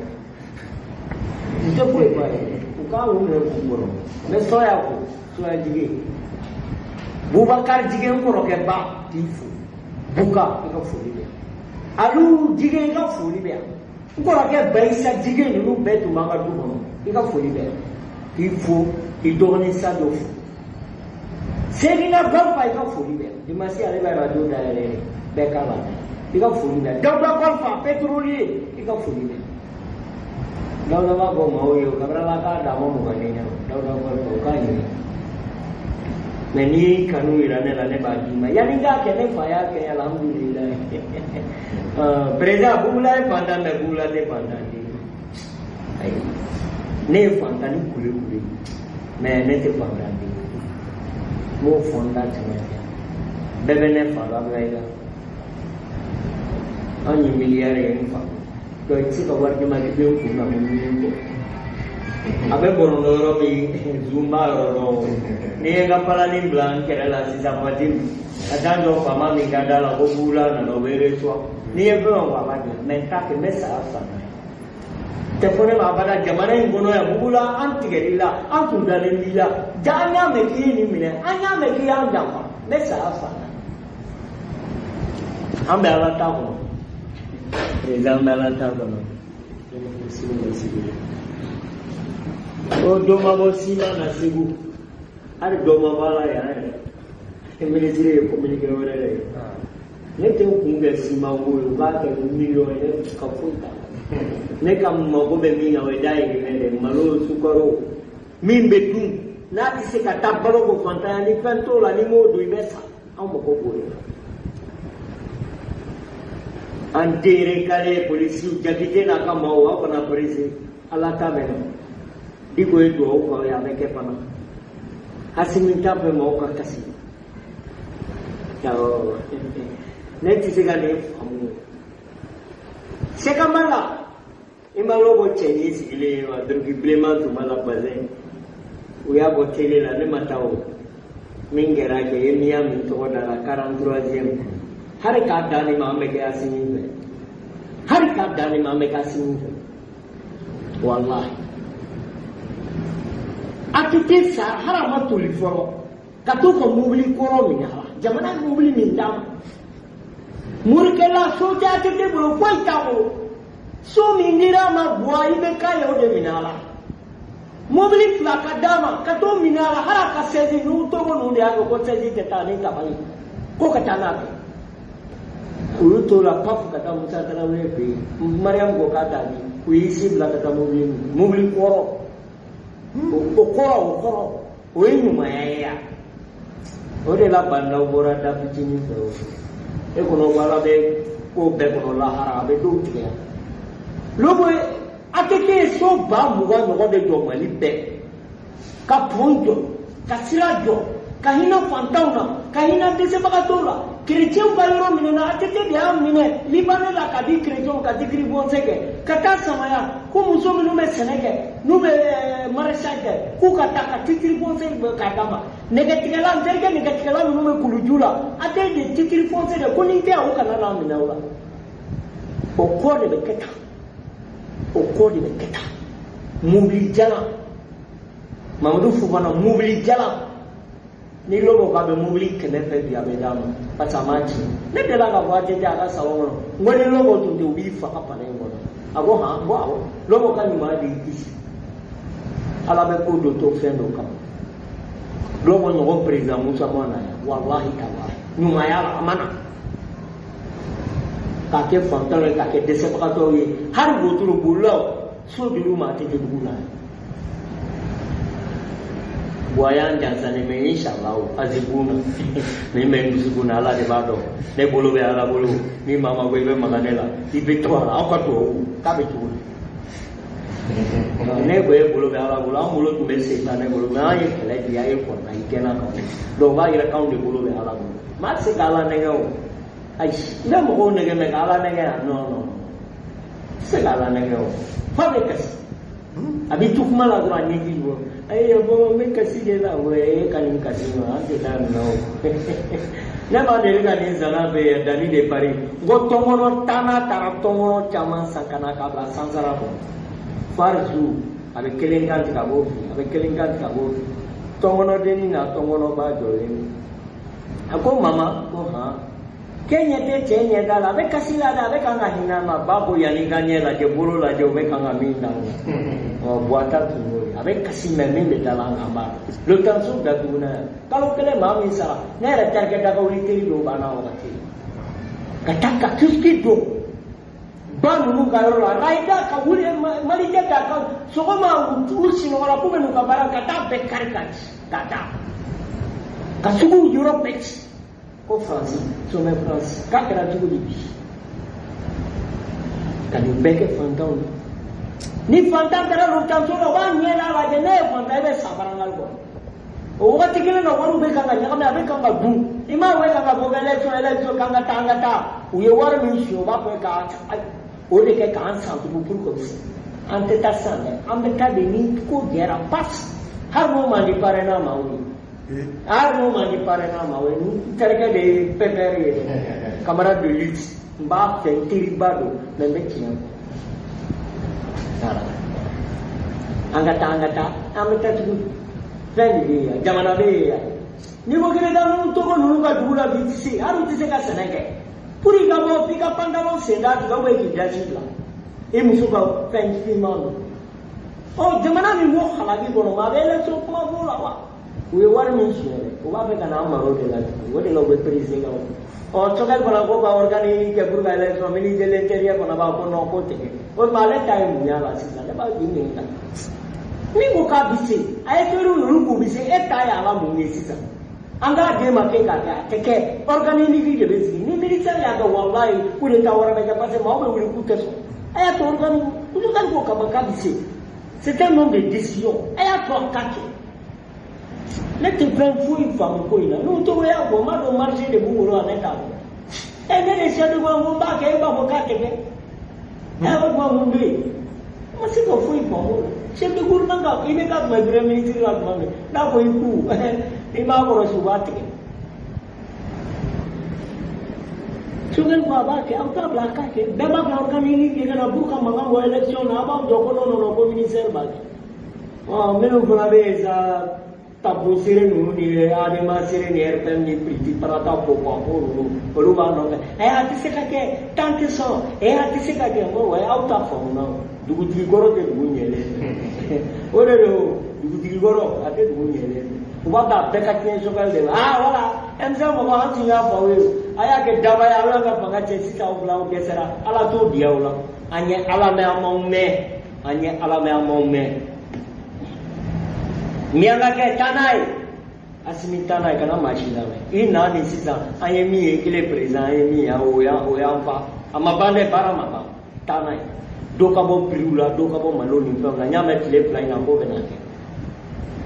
n tɛ foyi f'a ye u k'a u minɛ k'u bɔrɔtɔ n bɛ sɔya ko sɔya jigi Bubakari jigi n kɔrɔkɛ ba k'i fo Buka i ka foli bɛ yan Alu jigi i ka foli bɛ yan n kɔrɔkɛ Bayisa jigi ninnu bɛɛ tun b'an ka du kɔnɔ i ka foli bɛ yan k'i fo k'i dɔgɔnin Sadio fo Segina Golfa i ka foli bɛ yan dimanche ale bɛ radio dayɛlɛ bɛɛ k'a lamɛn i ka foli bɛ yan Dawuda Golfa pétrolier i ka foli bɛ yan Dawuda b'a fɔ maaw ye o kabini Ala k'a d'a ma 20 ni ɲɛ Dawuda Golfa o k'a ɲini mais n'i y'i kanu yira ne la ne b'a d'i ma yanni n k'a kɛ ne fa y'a kɛ alhamdulilayi président Bugula ye fantan mais Bugula tɛ fantan den ayi ne ye fantan ni kule kule mais ne tɛ fantan den n b'o fɔ n da camancɛ bɛɛ bɛ ne fa dɔn Abulayi la anw ye miliyari ye n fa donc i tɛ se ka wari di ma k'i bɛ n kun na ko n kɔ a bɛ bɔrɔntɔ yɔrɔ min zunba yɔrɔ dɔn n'i ye n ka palani bila n kɛrɛ la sisan Fatim ka taa jɔ faama min ka da la ko Bugula nana o bɛ reçoit n'i ye fɛn o fɛn a b'a di mais n t'a kɛ n bɛ saya fisa n'a ye tɛ fɔ ne ma abada jamana in kɔnɔ yan Bugula an tigɛr'i la an kun dalen b'i la ja an y'a mɛn k'i ye nin minɛ an y'a mɛn k'i y'an janfa n bɛ saya fisa n'a ye an bɛ Ala ta kɔnɔ président bɛ Ala ta kɔnɔ o dɔ ma bɔ siman na Segu hali dɔ ma bɔ a la yan yɛrɛ minisiri ye communiqué wɛrɛ de ye ne tɛ n kun kɛ siman ko ye u b'a kɛ miliyɔn ye ne ka foyi t'a la ne ka mako bɛ min na o ye dahirimɛ de malo sukaro min bɛ dun. N'a tɛ se ka taa balo ko fantanya ni fɛn t'o la, n'i m'o dun i bɛ sa. Anw mago b'o de la. An derekale polisiw, Jakite n'a ka maaw, aw kana pressé. Ala ta bɛ na. Diko ye duwawu k'aw ye, a bɛ kɛ fana. Asimi t'a fɛ maaw ka kasi. Awɔ, ne tɛ se ka nin faamu. Sɛkama la, i ma lɔbɔ cɛ ɲɛ sigilen ye wa, duloki bilenman tun b'a la, bazɛn. U y'a bɔ télé la, ne ma taa o. Min kɛra kɛ ye miya min tɔgɔ da la 43e. Hali k'a dan nin ma, an bɛ kɛ Asimi fɛ. Hali k'a dan nin ma, an bɛ kɛ Asimi fɛ. Walahi. ATT sara, hali a ma toli fɔlɔ. Ka t'u ka mobili kɔrɔ minɛ a la. Jamana ye mobili min d'a ma. Morikɛla so tɛ ATT bolo, foyi t'a bolo. So min dira a ma Buwa, i bɛ k'a ye o de minɛ a la. Mobili fila ka d'a ma, ka t'o minɛ a la, hali a ka sɛzi n'u togo ninnu de y'a kɛ ko sɛzi tɛ taa ni tabali ko ka taa n'a kɛ. U y'u t'o la paf ka taa Musa Tarawele fɛ yen. Mariam ko k'a t'a di. U y'i si bila ka taa mobili minɛ. Mobili kɔrɔ. O kɔrɔ, o kɔrɔ. O ye ɲumanya ye ya. O de la bandaw bɔra da fitinin fɛ o. E kɔnɔ ko Ala bɛ ko bɛɛ kɔnɔ lahara, a bɛ dɔw tigɛ yan. Lobo ATT ye so 20,000 ɲɔgɔn de jɔ Mali bɛɛ. Ka pont jɔ, ka sira jɔ, ka hinɛ fantanw na, ka hinɛ dɛsɛbagatɔw la. Kerecɛnw ka yɔrɔ minɛna, ATT de y'a minɛ Libanais la ka di kerecɛnw ka titre foncier kɛ. Ka taa Samaya, ko muso minnu bɛ sɛnɛ kɛ, n'u bɛ maraîchage kɛ, k'u ka taa ka titre foncier k'a d'a ma. Nɛgɛtigɛla, n terikɛ nɛgɛtigɛla ninnu bɛ kuluju la, ATT de titre foncier de ko ni tɛ u kana n'a minɛ o la. O kɔ de bɛ kɛ tan. O kɔ de bɛ kɛ tan. Mobili jalan. Mamadu Fofana mobili jalan. Ni Lobo k'a bɛ mobili 100 fɛ bi, a bɛ d'a ma parce que a m'a ci. Ne delila k'a fɔ ATT a ka salon kɔnɔ, n ko ni Lobo tun tɛ, u b'i faga palais in kɔnɔ. A ko han, n ko awɔ. Lobo ka ɲuman de y'i kisi. Ala bɛ ko dɔ to fɛn dɔ kama. Lobo ɲɔgɔn président Musa ma na yan, walahi talahi. Ɲumanya la a ma na. K'a kɛ fantanw ye, k'a kɛ dɛsɛbagatɔw ye. Hali wotoro bolilaw, so dir'u ma ATT dugu la yan. Buwa y'an jansa ni mɛ inshallah azibuna min bɛ n dusukun na, Ala de b'a dɔn. Ne bolo bɛ Ala bolo. Ni maa ma ko i bɛ maga ne la, i bɛ to a la. Aw ka duwawu k'a bɛ cogo di? Ne ko e bolo bɛ Ala bolo, an bolo tun bɛ sen tan ne bolo, mɛ an ye kɛlɛ di, a ye kɔnna i gɛnna kan. Donc o b'a yira k'anw de bolo bɛ Ala bolo. Maa tɛ se ka Ala nɛgɛ o. Ayi, n bɛ mɔgɔw nɛgɛ mɛ ka Ala nɛgɛ yan, non non. Tɛ se ka Ala nɛgɛ o. F'a bɛ kasi. A b'i to kuma la dɔrɔn, a ɲɛji bɔ. Ayi, bɔ n bɛ kasi de la. O e ka nin kasi ma, an tɛ taa nin na o. Ne ma deli ka nin zana bɛ yan, Dani de Paris. N ko tɔnkɔnɔ tanna taara tɔnkɔnɔ caman san ka na k'a bila sansara kɔnɔ. Farizu, a bɛ kelen kan tigɛ a b'o fili, a bɛ kelen kan tigɛ a b'o fili. Tɔnkɔnɔdennin na tɔnkɔnɔba jɔlen don. A ko mama, ko han. K'e ɲɛ tɛ cɛ ɲɛ da la, a bɛ kasi la dɛ, a bɛ kan ka hinɛ ma. Ba ko yanni ka ɲɛ lajɛ, bolo lajɛ, o bɛ kan ka min d'an ma. Ɔ Buwa ta tun y'o ye. A bɛ kasi mɛ min bɛ da la an kan b'a dɔn. Lotanso datuguna yan. Kalo kelen maa min sara, ne yɛrɛ terikɛ dagawuli teri dɔw banna wagati. Ka taa ka kiosque don ba ninnu ka yɔrɔ la, rayida ka wuli malijɛ da kan sɔgɔma, u sunɔgɔra k'u bɛ n'u ka baara, ka taa bɛɛ kari ka ci ka taa ka suguw yɔrɔ bɛɛ ci. Ko Faransi, sommet Faransi, k'a kɛra cogo di bi? Ka nin bɛɛ kɛ fantanw ye. Ni fantan taara lotanso la, u b'a ɲɛ da lajɛ, ne ye fantan, e bɛ sa barangali kɔnɔ. O wagati kelen na, wariw bɛ kan ka ɲagami, a bɛ kan ka dun. I m'a ye kan ka bɔ élection, élection, k'an ka taa, an ka taa. U ye wari min suɲɛ, u b'a fɔ ka o de kɛ k'an san tugun pour que an tɛ taa sisan dɛ. An bɛ taa de ni ko jɛra pas. Hali n'o man di parrainage ma, o ye. Hali n'o man di parrainage ma, o ye. N terikɛ de ye pépère ye dɛ. Camarade de lutte. N b'a fɛ, n teriba don, mais n bɛ tiɲɛ fɔ. Voilà. An ka taa, an ka taa, an bɛ taa cogo di? Fɛn de bɛ yen, jamana bɛ yen yan. N'i ko k'i bɛ taa ninnu Togo ninnu ka dugu la bi, i tɛ se, hali u tɛ se ka sɛnɛ kɛ. Pour i ka bɔ, f'i ka pantalon sen da tigɛ ou bien k'i daji bila. I muso ka fɛn finman don. Ɔ jamana min b'o halaki kɔnɔ, maa bɛ élection kuma f'o la wa? U ye wari min suɲɛ dɛ, u b'a fɛ ka n'an mara o de la tuguni. O de la u bɛ pressé ka o. Ɔ Choguel fana ko ka organise kɛ pour ka élection, ministre de l'Intérieur fana b'a ko non, k'o tɛ kɛ. O tuma ale ta ye mun y'a la sisan? Ne b'a k'i ɲininka. Min ko k'a bɛ se, a ye teriw olu k'u bɛ se, e ta y'a la mun ye sisan? An k'a d'e ma k'e k'a kɛ, a tɛ kɛ. Organe unique de bɛ sigi. Ni ministère y'a kɛ, walayi coup d'état wɛrɛ bɛ kɛ, parce que maaw bɛ wuli k'u tɛ sɔn. A y'a to organe, organe ko kama k'a bɛ se. C'est un homme de décision. A y'a to a k'a kɛ. Ne tɛ fɛn foyi faamu ko in na. N'u tɔgɔ y'a bɔ, n b'a dɔn marché de b'u bolo wa, ne t'a dɔn. Ɛ, ne de chef de ko n b'a kɛ, e b'a fɔ k'a tɛ kɛ. Ɛ, o tuma mun bɛ yen? N ma se ka foyi faamu o la. Chef de gouvernement ka i bɛ ka tun bɛ premier ministre la tuma min, n'a ko i ku, i m'a kɔlɔsi, u b'a tigɛ. Choguel ko a b'a kɛ, aw t'a bila a k'a kɛ. Bɛɛ b'a fɛ organe unique ka na pour ka mankan bɔ élection na, aw b'aw jɔ ko non non non, ko ministère b'a kɛ. Ɔ, minnu fana bɛ yen sa, tabu seere ninnu ni ADEMA seere ni RPM ni Piriti Parata ko ninnu, olu b'a nɔfɛ. Ɛ, a tɛ se ka kɛ, temps tɛ sɔn. Ɛ, a tɛ se ka kɛ. N ko wa, aw ta faamu na o. Dugutigi kɔrɔ tɛ dugu ɲɛlen. O de don, dugutigi kɔrɔ a tɛ dugu ɲɛlen. U b'a ta bɛɛ ka tiɲɛ Choguel de ma. Ah voilà, M5 mɔgɔ, an tun y'a fɔ aw ye, a y'a kɛ daba ye, aw y'an ka fanga cɛ, sisan aw bila aw dɛsɛra. Ala t'o di aw la. An ye Ala mɛn, an m'aw mɛn. An ye Ala mɛn, an m'aw mɛn. Miyankakɛ, taa n'a ye. Asimi, taa n'a ye, kana maa si lamɛn. I na ni sisan, an ye min ye, i kelen président, an ye min ye, o y'an fa. A ma ban dɛ, baara ma ban. Taa n'a ye. Dɔ ka bɔ prix la, dɔ ka bɔ malo ni fɛnw na. N y'a mɛn tile 2 in na k'o bɛna kɛ.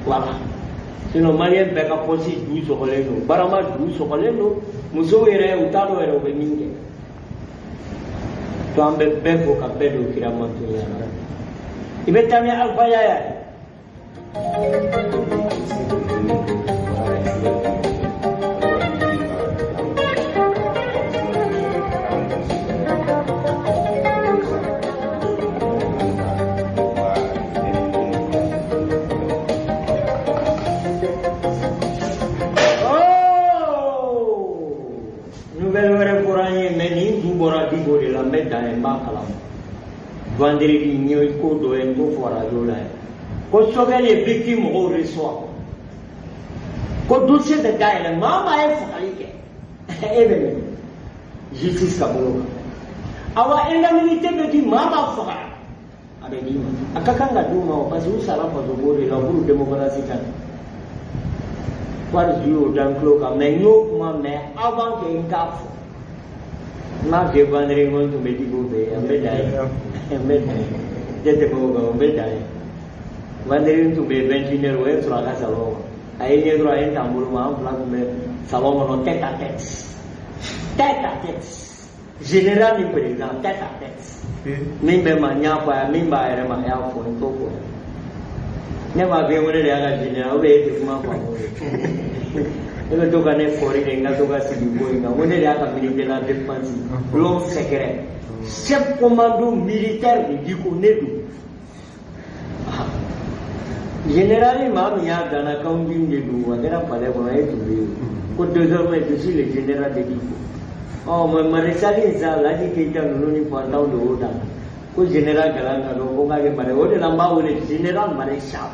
Voilà. Sinon maliyɛn bɛɛ ka poche ju sɔgɔlen don, barama ju sɔgɔlen don, musow yɛrɛ u t'a dɔn yɛrɛ u bɛ min kɛ. To an bɛ bɛɛ fo ka bɛɛ don kira mantonya la. I bɛ taa ni Alpha Yaya ye. Nouvelle wɛrɛ fɔra an ye, mais nin du bɔra Diko de la, n bɛ dan yen, n b'a kalama. Vendredi n ye ko dɔ ye, n t'o fɔ radio la yan. Ko Choguel ye victime mɔgɔw reçoit. Ko dossier bɛ dayɛlɛ, maa o maa ye fagali kɛ, e bɛ minɛ justice ka bolo kan. Awa, indemnité bɛ di maa maa fagara, a bɛ d'i ma. A ka kan ka d'u ma o, parce que u sara faso ko de la pour démocratie ka na. Wari ju y'o da n tulo kan, mais n y'o kuma mɛn avant que n k'a fɔ. N m'a f'i ye vendredi ko n tun bɛ Diko fɛ yen, n bɛ dan yen, n bɛ dan yen. N tɛ tɛmɛ o kan, n bɛ dan yen. Vendredi n tun bɛ 21 heures, o ye n sɔrɔ a ka salon kɔnɔ. A ye n ye dɔrɔn, a ye n ta n bolo ma, an fila tun bɛ salon kɔnɔ tête à tête. Tête à tête. Général ni président, tête à tête. Min bɛ ma, n y'a fɔ a ye, min b'a yɛrɛ ma, a y'a fɔ, n t'o fɔ. Ne b'a f'i ye ko ne de y'a ka général, ou bien e tɛ kuma faamu ye. E bɛ to ka ne kɔri de, n ka to ka sigi ko in kan, ko ne de y'a ka ministre de la défense, l'homme secret, chef commando militaire de Diko, ne don. Général maa min y'a danna kawunjin de don, a kɛra palais kɔnɔ, e tun bɛ yen. Ko désormais je suis le général de Diko. Ɔ, mais maréchal in sa, Laji Keyita ninnu ni fantanw de y'o danna. Ko général galan ka dɔn ko k'a kɛ maréchal, o de la n b'a wele général maréchal.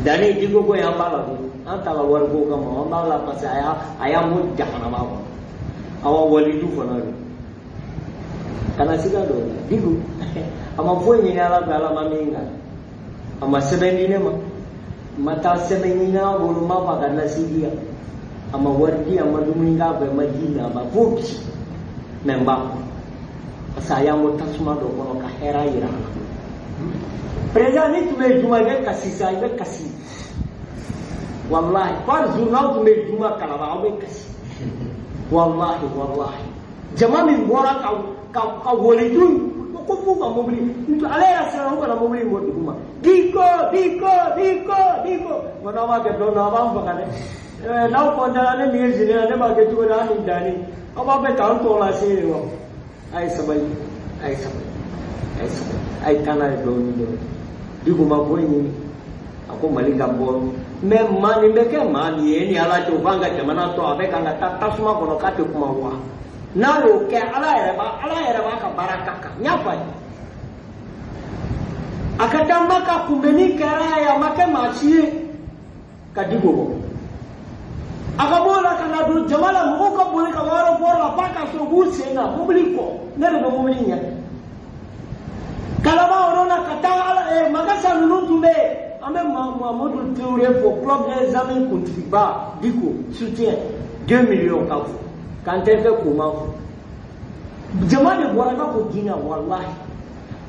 Danni Diko ko in, an b'a la koyi, an t'a la wariko kama, an b'a la parce que a y'an bɔ jahanama kɔnɔ. Awa, walidu fana don. Kana siga dɔw la. Diko a ma foyi ɲini Ala fɛ, Ala ma min kan. A ma sɛbɛn di ne ma, n ma taa sɛbɛn ɲini a bolo, n m'a fɔ a ka nasi di yan. A ma wari di, a ma dumuni k'a fɛ, a ma ji min, a ma fo bi. Mais n b'a kɔ parce que a y'an bɔ tasuma dɔ kɔnɔ ka hɛrɛ yira an na. Président, ni tun bɛ juma, i bɛ kasi sa, i bɛ kasi. Walahi, par jour n'aw tun bɛ juma Kalaba, aw bɛ kasi. Walahi, walahi. Jama min bɔra ka walidu ko f'u ka mobili, ale yɛrɛ siranna u kana mobili in bɔ dugu ma. Diko, Diko, Diko, Diko. Ko n'aw b'a kɛ don dɔ, aw b'an faga dɛ. N'aw kɔntana, ne min ye général, ne b'a kɛ cogo di, an ni danni. Aw b'a fɛ k'an tɔgɔ lase de wa? A ye sabali, a ye sabali, a ye sabali, a ye taa n'a ye dɔɔni dɔɔni. Diko ma foyi ɲini. A ko Mali ka bɔ. Mais maa nin bɛ kɛ maa min ye, e ni Ala cɛ, o b'an ka jamana to, a bɛ kan ka taa tasuma kɔnɔ k'a tɛ kuma wa? N'a y'o kɛ, Ala yɛrɛ b'a ka baara k'a kan. N y'a fɔ a ye. A ka taa Maka kunbɛnni kɛra a ye, a ma kɛ maa si ye ka Diko bɔ. A ka b'o la ka na don jama la, mɔgɔw ka boli ka bɔ aéroport la f'a ka sɔrɔ u b'u sen na mobili kɔ, ne de bɛ mobili ɲɛ. Kalaba yɔrɔ la ka taa ala Mamadou Touré fo, Club des Amis kuntigiba Diko soutien 2 millions ka fo k'an tɛ fɛ k'o ma fo. Jama de bɔra i b'a fɔ diinɛ, walahi.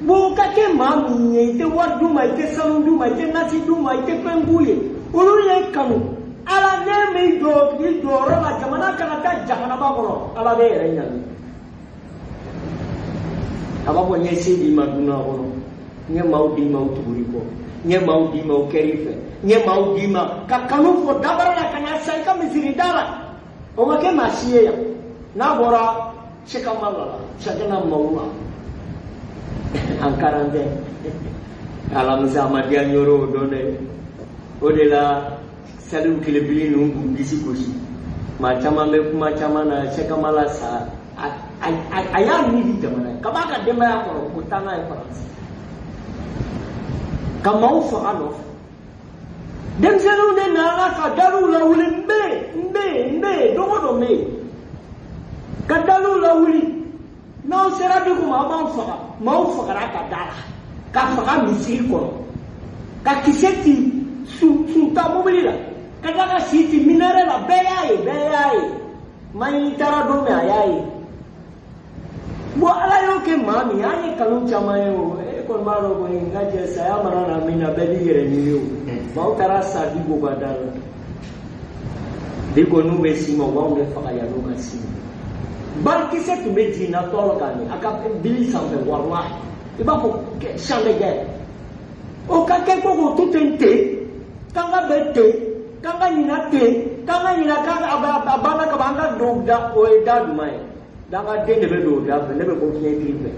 Bon, ka kɛ maa min ye, i tɛ wari d'u ma, i tɛ sanu d'u ma, i tɛ nasi d'u ma, i tɛ fɛn k'u ye, olu ye kanu. Ala ne m'i jɔ i jɔyɔrɔ la, jamana kana taa jahanaba kɔnɔ, Ala bɛ yɛrɛ ɲangi. A b'a fɔ n ye se d'i ma dunan kɔnɔ, n ye maaw d'i ma u tugur'i kɔ, n ye maaw d'i ma u kɛr'i fɛ, n ye maaw d'i ma ka kanu fɔ dabara la ka na sa i ka misiri da la. O ma kɛ maa si ye yan n'a bɔra Sɛkama la, Sakana maaw la en quarantaine. Alamisa a ma diya n yɔrɔ o don dɛ. O de la Saliu Kelebili ninnu k'u disi gosi. Maa caman bɛ kuma caman na. Sɛkama la sa, a y'a ni di jamana ye ka b'a ka denbaya kɔrɔ ko taa n'a ye Faransi ka maaw faga nɔfɛ. Denmisɛnninw de nana ka daliw lawuli, n bɛ yen, n bɛ yen, n bɛ yen, don o don n bɛ yen ka daliw lawuli. N'aw sera dugu ma, aw b'an faga. Maaw fagara ka da la, ka faga misiri kɔnɔ, ka kisɛ ci sunta mobili la, ka tila ka si ci minaret la. Bɛɛ y'a ye, bɛɛ y'a ye. Maɲini taara don min, a y'a ye. Bon, Ala y'o kɛ maa min ye, an ye kanu caman ye. O e kɔni b'a dɔn kɔni, n ka cɛ, saya mana na min na, bɛɛ b'i yɛrɛ ɲini. O maaw taara sa Diko ka da la. Diko n'u bɛ s'i ma, u b'anw de faga yan'u ka s'i ma. Balikisɛ tun bɛ jigin na tɔɔrɔ kan nin a ka bili sanfɛ, walahi, i b'a fɔ champ de guerre. O ka kɛ ko k'o to ten ten, k'an ka bɛn ten, k'an ka ɲina ten, k'an ka ɲina k'an a banna ka ban, an ka don da. O ye da jumɛn ye? Dangaden de bɛ don o da fɛ. Ne bɛ bɔ fiɲɛtigi fɛ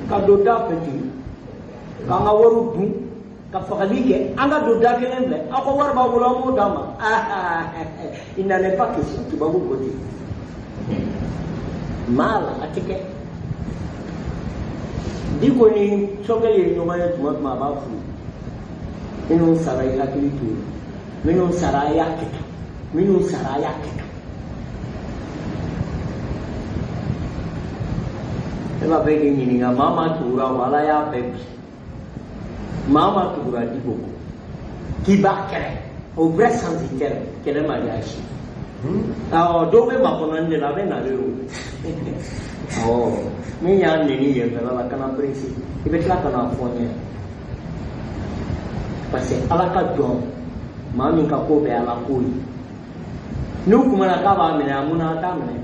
ka don da fɛ ten, k'an ka wariw dun, ka fagali kɛ, an ka don da kelen fɛ. Aw ka wari b'aw bolo, an b'o d'a ma. Il n'en est pas question. Tubabu ko ten maa la, a tɛ kɛ. Diko ni Sogɛli ye ɲɔgɔn ye tuma tuma, a b'a f'u ye: minnu sara, i hakili t'u ye, minnu sara, a y'a kɛ tan, minnu sara, a y'a kɛ tan. Ne b'a fɛ k'i ɲininka, maa maa tugura o, Ala y'a bɛɛ bi. Maa maa tugura Diko kɔ k'i b'a kɛlɛ, au vrai sens du terme, kɛlɛ ma diya si. Awɔ, dɔw bɛ makɔnɔni de la, a bɛ nalen o. Awɔ, min y'a neni yen fɛla la, kana pressé, i bɛ tila ka n'a fɔ n ɲɛna, parce que Ala ka jɔn, maa min ka ko bɛɛ Ala ko ye, n'u kumana k'a b'a minɛ, a mun na a t'a minɛ?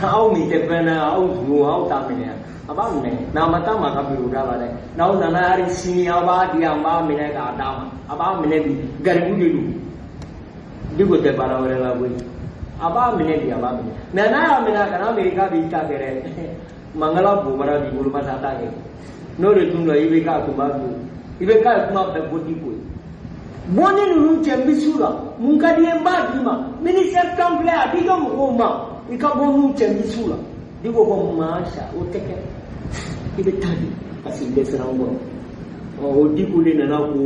Aw min tɛ fɛn na, aw zunu, aw t'a minɛ, a b'a minɛ. Mais a ma taa maa ka biro da la dɛ. N'aw nana hali sini, aw b'a di, an b'a minɛ k'a d'a ma. A b'a minɛ bi, garibu de don. Diko tɛ baara wɛrɛ la koyi. A b'a minɛ bi, a b'a minɛ. Mais n'a y'a minɛ, a kana miiri k'a b'i ta kɛ dɛ. Mankala bobara b'i bolo, parce que a t'a kɛ. N'o de tun don, i bɛ k'a tun b'a dun. I bɛ k'a ye kuma bɛɛ bɔ Diko ye. Bɔ ni ninnu cɛ, n bɛ s'u la. Mun ka di ye, n b'a d'i ma. Ministère tan filɛ, a d'i ka mɔgɔw ma. I ka bɔ n'u cɛ, n bɛ s'u la. Diko ko maasa, o tɛ kɛ. I bɛ taa di, parce que i dɛsɛra n kɔrɔ. O Diko de nana ko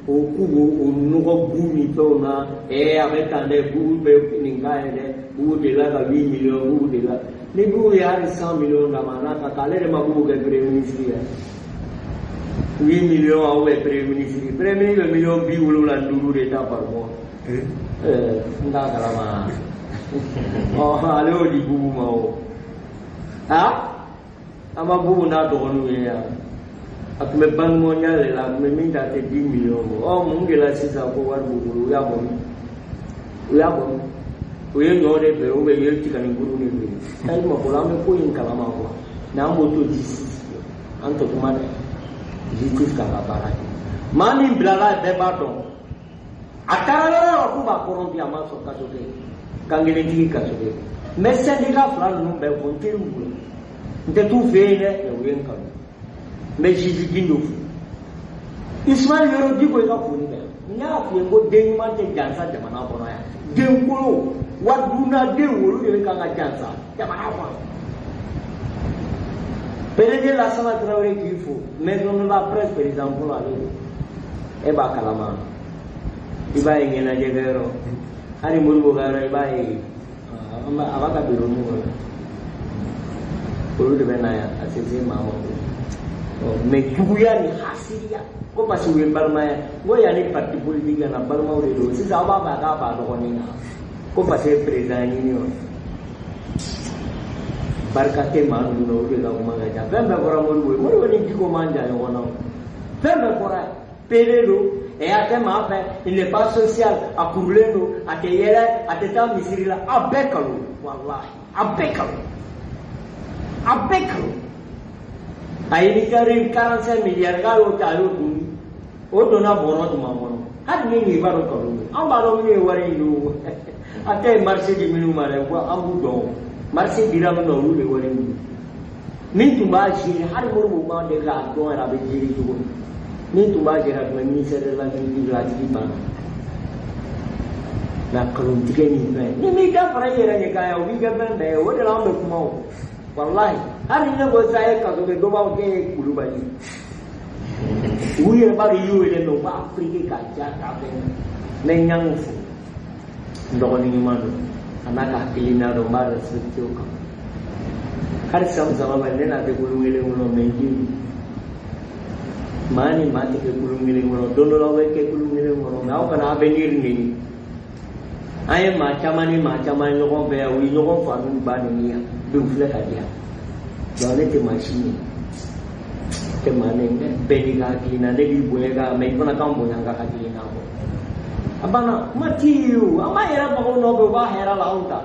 o k'u b'o o nɔgɔ bu ni fɛnw na. A bɛ tan dɛ, bugu bɛ nin k'a ye dɛ. Bugu delila ka 8 millions, bugu delila. Ni bugu ye hali 100 millions d'a ma, n'a ka kan, ale de ma bugu kɛ premier ministre ye. 8 millions, aw bɛ premier ministre. Premier ministre bɛ miliyɔn 75 de ta par mois. N t'a kalama. Ɔ, ale y'o di bugu ma o. Ha? An ma bugu n'a dɔgɔninw ye yan. A tun bɛ Banque mondiale de la, a tun bɛ min ta, a tɛ 10 millions bɔ. Ɔ, mun de la sisan ko wari b'u bolo? U y'a bɔ min? U y'a bɔ min? U ye ɲɔ de feere ou bien u ye tiganikuru de feere? Ayi, ma bolo, an bɛ ko in kalama quoi. Mais an b'o to justice, an tɛ kuma dɛ. Justice k'a ka baara kɛ. Maa min bilala, bɛɛ b'a dɔn. A taara yɔrɔ o yɔrɔ k'u b'a corrompu, a ma sɔn kaso kɛ. Kankelentigi kaso kɛ. N bɛ syndicat fila ninnu bɛɛ fɔ, n teriw bolo. N tɛ t'u fɛ yen dɛ, mais u ye n kanu. N bɛ juge Gindo fo. Ismaël Yoro Diko, i ka foli bɛ yan. N y'a f'i ye ko den ɲuman tɛ jansa jamana kɔnɔ yan. Den kolon, waridunna den, olu de bɛ kan ka jansa jamana kɔnɔ. PDG Lassana Traoré k'i fo, maison de la presse président fɔlɔ ale don. E b'a kalama. I b'a ye ɲɛnajɛ kɛyɔrɔ. Hali Modibo ka yɔrɔ, i b'a ye. A b'a ka bureau kɔnɔ. Olu de bɛ na yan, a tɛ se maa ma koyi. Mais juguya ni hasidiya ko parce que u ye balimaya n ko yanni parti politique ka na balimaw de don. Sisan aw b'a fɛ a k'a ba dɔgɔnin na ko parce que président ɲini wa barika tɛ maa ninnu na. O de ka kuma ka ca. Fɛn bɛɛ fɔra Modibo ye. Modibo ni Diko man jan ɲɔgɔn na. Fɛn bɛɛ fɔra ye pere don ɛ a tɛ maa fɛ, il n'est pas social, a kurulen don, a tɛ yɛlɛ, a tɛ taa misiri la. A bɛɛ kalon, walahi a bɛɛ kalon, a bɛɛ kalon. A ye ni 45 milliards k'a y'o ta, a y'o dun, o donna bɔrɔ jumɛn kɔnɔ? Hali ni nin b'a dɔn kalon don. An b'a dɔn minnu ye wari in don. A tɛ marché di minnu ma dɛ, an b'u dɔn. Marché dira min ma, olu de wari in dun. Min tun b'a gérer, hali Modibo ma deli k'a dɔn yɛrɛ a bɛ gérer cogo min. Min tun b'a gérer, a tun bɛ ministère de l'Agriculture la, a tigi banna. Nka nkalontigɛ ni fɛn ni m'i da fara i yɛrɛ ɲɛ kan yan, o b'i kɛ fɛn bɛɛ ye. O de la an bɛ kuma o, walahi. Hali ni ne ko sisan e kaso kɛ, dɔ b'a fɔ k'e ye Kulubali. U yɛrɛ b'a dɔn i y'o yɛrɛ mɛ, u b'a appliquer k'a ja k'a fɛn. N bɛ ɲangi fo, n dɔgɔnin ɲuman don, a n'a ka hakilina dɔn, n b'a respecté o kan. Hali san saba ba ne n'a tɛ kulun kelen kɔnɔ, mɛ n den maa ni maa tɛ kɛ kulun kelen kɔnɔ. Don dɔ la aw bɛ kɛ kulun kelen kɔnɔ, mɛ aw kana avenir neni. An ye maa caman ni maa caman ɲɔgɔn fɛ yan, u ye ɲɔgɔn fa n'u ba neni yan bi, u filɛ ka di yan. Donc ne tɛ maa si ɲini, tɛ maa ne bɛɛ n'i ka hakilina. Ne b'i bonya ka mɛ i fana k'an bonya n ka hakilina kɔ. A banna, kuma t'i ye o. An b'a yɛrɛ faga o nɔfɛ, u b'a hɛrɛ la. Anw ta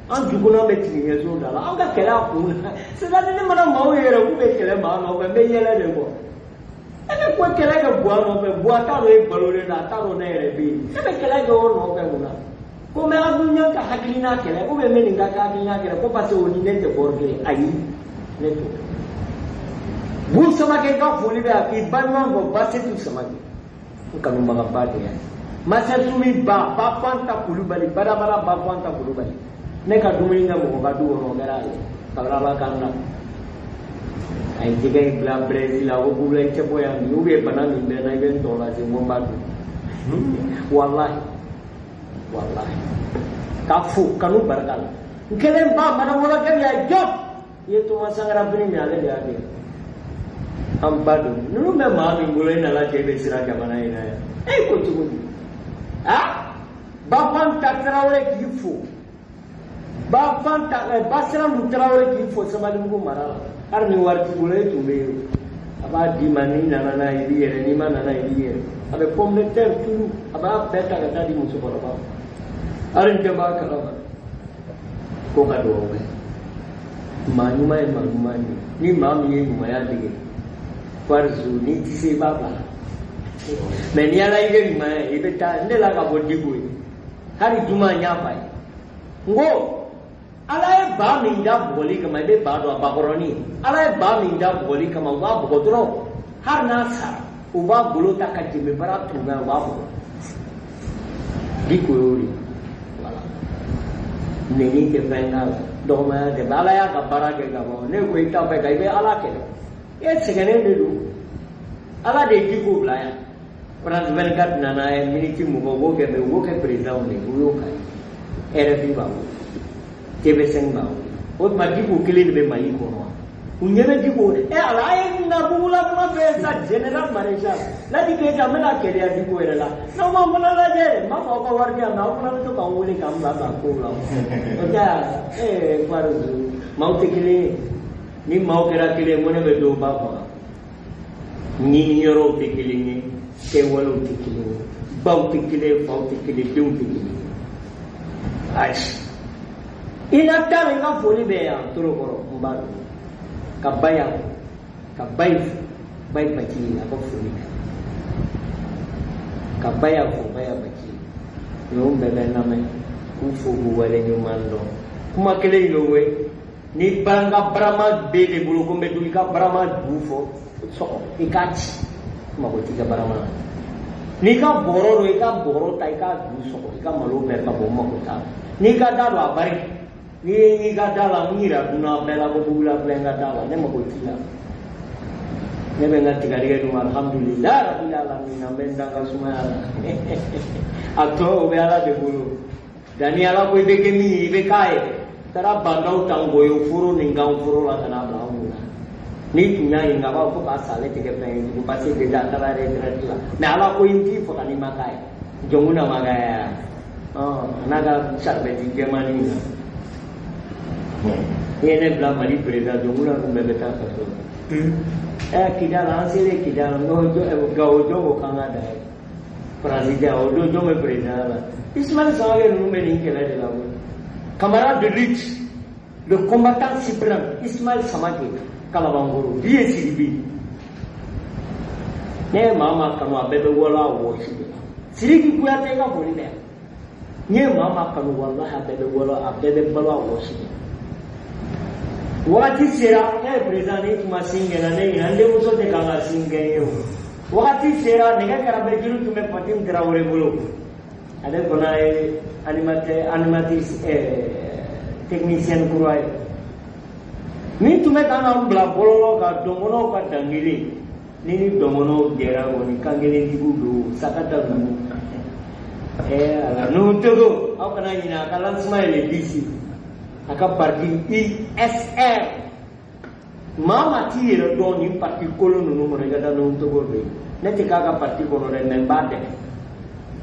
an jugunan bɛ tigi ɲɛso da la, an ka kɛlɛ a kun na. C'est à dire ne mana maaw yɛrɛ k'u bɛ kɛlɛ maa nɔfɛ, n bɛ yɛlɛ de kɔ. E bɛ ko kɛlɛ kɛ Buwa nɔfɛ, Buwa t'a dɔn e balolen don, a t'a dɔn ne yɛrɛ bɛ yen. E bɛ kɛlɛ kɛ o nɔfɛ mun na? Ko mɛ an dun ka hakilina kɛlɛ ou bien n bɛ nin ka hakilina kɛlɛ ko parce que o ni ne tɛ bɔrɔ kelen. Ayi, ne t'o. Bu Samakɛ ka foli bɛ yan k'i ba ɲuman fɔ. Basetu Samakɛ, n kanubagaba de yan. Masɛ Sumi ba, ba Fanta Kulubali, badabada ba Fanta Kulubali. Ne ka dumuni kɛ mɔgɔ ka du kɔnɔ, o kɛra a ye kabini Ala k'an na. A ye jɛgɛ in bila braise la ko bugula i tɛ bɔ yan bi, ou bien bana min bɛ n na, i bɛ n tɔ lase. N ko n b'a dun, walahi walahi, k'a fo kanu barika la. N kelen ba mana wɔlɔkɛ min a jɔ i ye Toma Sankara fini min, ale de y'a kɛ. An ba don ninnu bɛ maa min bolo, e nana cɛ bɛ siran jamana in na yan, e ko cogo di? Ah, Bafanta Tarawele k'i fo, Bafanta Basirandu Tarawele k'i fo Sabalibugu mara la. Hali ni wari t'i bolo, e tun bɛ yen, a b'a d'i ma. N'i nana n'a ye, i b'i yɛrɛ, n'i ma nana ye, i b'i yɛrɛ. A bɛ pomme de terre turu, a b'a bɛɛ ta ka taa di musokɔrɔba ma. Hali n tɛ b'a kalama ko ka dugawu kɛ. Maa ɲuman ye maa ɲuman ye. Ni maa min ye ɲumanya dege fariso, n'i ti se, i b'a bila. Mɛ ni Ala y'i kɛ ɲumanya ye, i bɛ taa. Ne la ka bɔ Diko ye, hali juma n y'a f'a ye, n ko Ala ye ba min da bugɔli kama, i bɛ ba dɔn a bakɔrɔnin. Ala ye ba min da bugɔli kama, u b'a bugɔ dɔrɔn. Hali n'a sara, u b'a golo ta ka jɛmɛbara turu n'a ye, u b'a bugɔ. Diko y'o de, voilà. Nɛni tɛ fɛn k'a la, dɔgɔmaya tɛ. Ala y'a ka baara kɛ ka ban. Ne ko i t'a fɛ ka i bɛ Ala kɛlɛ, e sɛgɛnnen de don. Ala de ye Diko bila yan. France 24 nana ye miniti 20, u b'o kɛ, u b'o kɛ président de ye, u y'o kɛ. RFI b'a bolo, TV5 b'a bolo. O tuma Diko kelen de bɛ Mali kɔnɔ wa? U ɲɛ bɛ Diko e Ala a ye na bugula kuma fɛ sa. Général maréchal Ladi Keita, n bɛna kɛlɛya Diko yɛrɛ la. N'aw m'an fana lajɛ, n b'a fɔ aw ka wari di yan, mɛ aw fana bɛ to k'an wele k'an bila bila kow la. O tɛ ee Farizu, maaw tɛ kelen ye. Ni maaw kɛra kelen ye, ko ne bɛ dɔw ba faga. Ɲini yɔrɔw tɛ kelen ye, kɛwalew tɛ kelen ye, baw tɛ kelen ye, faw tɛ kelen ye, denw tɛ kelen ye. Ayi, i na taa n ka foli bɛ yan Torokɔrɔ. N b'a dɔn ka ba yan, ka ba in fo, ba in bati, a ka foli bɛ ka ba yan fo, ba yan bati. Ninnu bɛɛ bɛ n lamɛn k'u fo k'u wale ɲuman dɔn. Kuma kelen in don koyi. Ni ba n ka barama b'e de bolo ko n bɛ don i ka barama du fɔ sɔgɔ, i k'a ci, n mago t'i ka barama na. N'i ka bɔrɔ don, i ka bɔrɔ ta, i k'a du sɔgɔ, i ka malo bɛɛ ka bɔ, n mago t'a la. N'i ka da don a bari, n'i ye n'i ka da la, n yira dunan bɛɛ la ko bugula filɛ n ka da la. Ne mago t'i la. Ne bɛ n ka tigadɛgɛ dun, alhamdulilayi rabil alamin. N bɛ n da n ka sumaya la. A tɔ o bɛ Ala de bolo. Danni Ala ko i bɛ kɛ min ye, i bɛ k'a ye. Taara bandaw ta ngɔyɔ foro ni gan foro la ka n'a bila an kunna. N'i tun y'a ɲininka, a b'a fɔ ko k'a sa, ale tɛ kɛ fɛn ye tugun, parce que déjà a taara retraite la. Mais ala ko i t'i faga n'i ma k'a ye. Jɔnkun na ma k'a ye a n'a ka saribɛti jɛmannin na. I ye ne bila Mali président, Jɔnkun na kun bɛɛ bɛ taa kaso la. Ɛ, Kidal, an selen Kidal, n ko Gawo, jɔn ko k'an ka da ye Faransi tɛ o don, jɔn bɛ président la? Ismaël Samake ninnu bɛ nin kɛlɛ de la koyi. Camarade de lutte, le combattant suprême Ismaël Samake Kalabankoro, bi ye Sidibe. Ne ye maa maa kanu, a bɛɛ bɛ wolo a wɔsi de la. Sidiki Kuyate ka foli bɛ yan. N ye maa maa kanu, walahi, a bɛɛ bɛ wolo, a bɛɛ bɛ balo a wɔsi de la. Wagati sera, ne ye président, ne tun ma sin kɛ na, ne ɲinɛ n denmuso tɛ kan ka sin kɛ n ye o. Wagati sera, nɛgɛ kɛra juru tun bɛ Fatim Tarawele bolo. Ale fana ye animateur, animatrice, technicienne kura ye min tun bɛ kan ka n bila bɔlɔlɔ kan, dɔnkɔnɔw ka dangelen ni ni dɔnkɔnɔw jɛra kɔni, kan kelentigiw don, sakata ninnu. Ala n'u Togo, aw kana ɲinɛ a ka lancement ye le 10, a ka parti ISR. Maa maa t'i yɛrɛ dɔn nin parti kolon ninnu kɔnɔ, i ka taa n'u Togo fɛ yen. Ne tɛ k'a ka parti kɔnɔ dɛ, mais n b'a dɛmɛ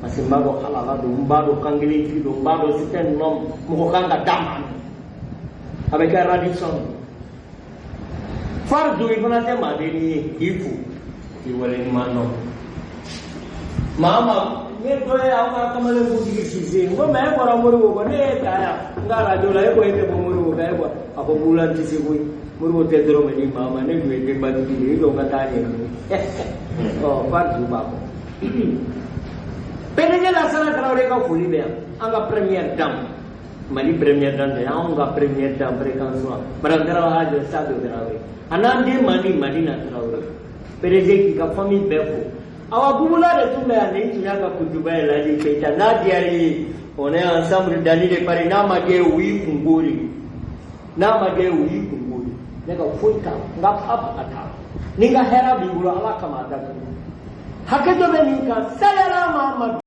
parce que n b'a dɔn halala don, n b'a dɔn kan kelentigi don, n b'a dɔn c'est un homme mɔgɔ kan ka d'a ma. A bɛ kɛ Radisson Farizu, i fana tɛ maadennin ye, k'i fo k'i waleɲuman dɔn. Maa maa n ye dɔ ye aw ka kamalen kuntigi Sise, n ko mais e bɔra Moribo kɔ, ne y'e ta yan n ka arajo la, e ko e tɛ bɔ Moribo kan, e ko a ko Bula tɛ se koyi, Moribo tɛ dɔrɔmɛ di maa ma, ne dun ye denbatigi de ye, i jɔ n ka taa ɲɛɲini. Ɔ, Farizu b'a kɔ. PDG Lasana Tarawele ka foli bɛ yan, an ka première dame, Mali première dame tɛ, anw ka première dame fréquence madame Tarawele Hajɔ Sadio Tarawele, a n'an den Mandi Madina Tarawele. PDG k'i ka famille bɛɛ fo. Awa, Bubula de tun bɛ yan, nin tun y'a ka kutuba ye. Laji Keyita, n'a diyara i ye, on est ensemble, Dani de Paris. N'a ma diya i ye, o y'i kungo de, n'a ma diya i ye, o y'i kungo de. Ne ka foyi t'a la, n ka fa ka t'a la, ni n ka hɛrɛ b'i bolo, Ala kama a datugu. Hakɛ dɔ bɛ nin kan, salala Mahamadu.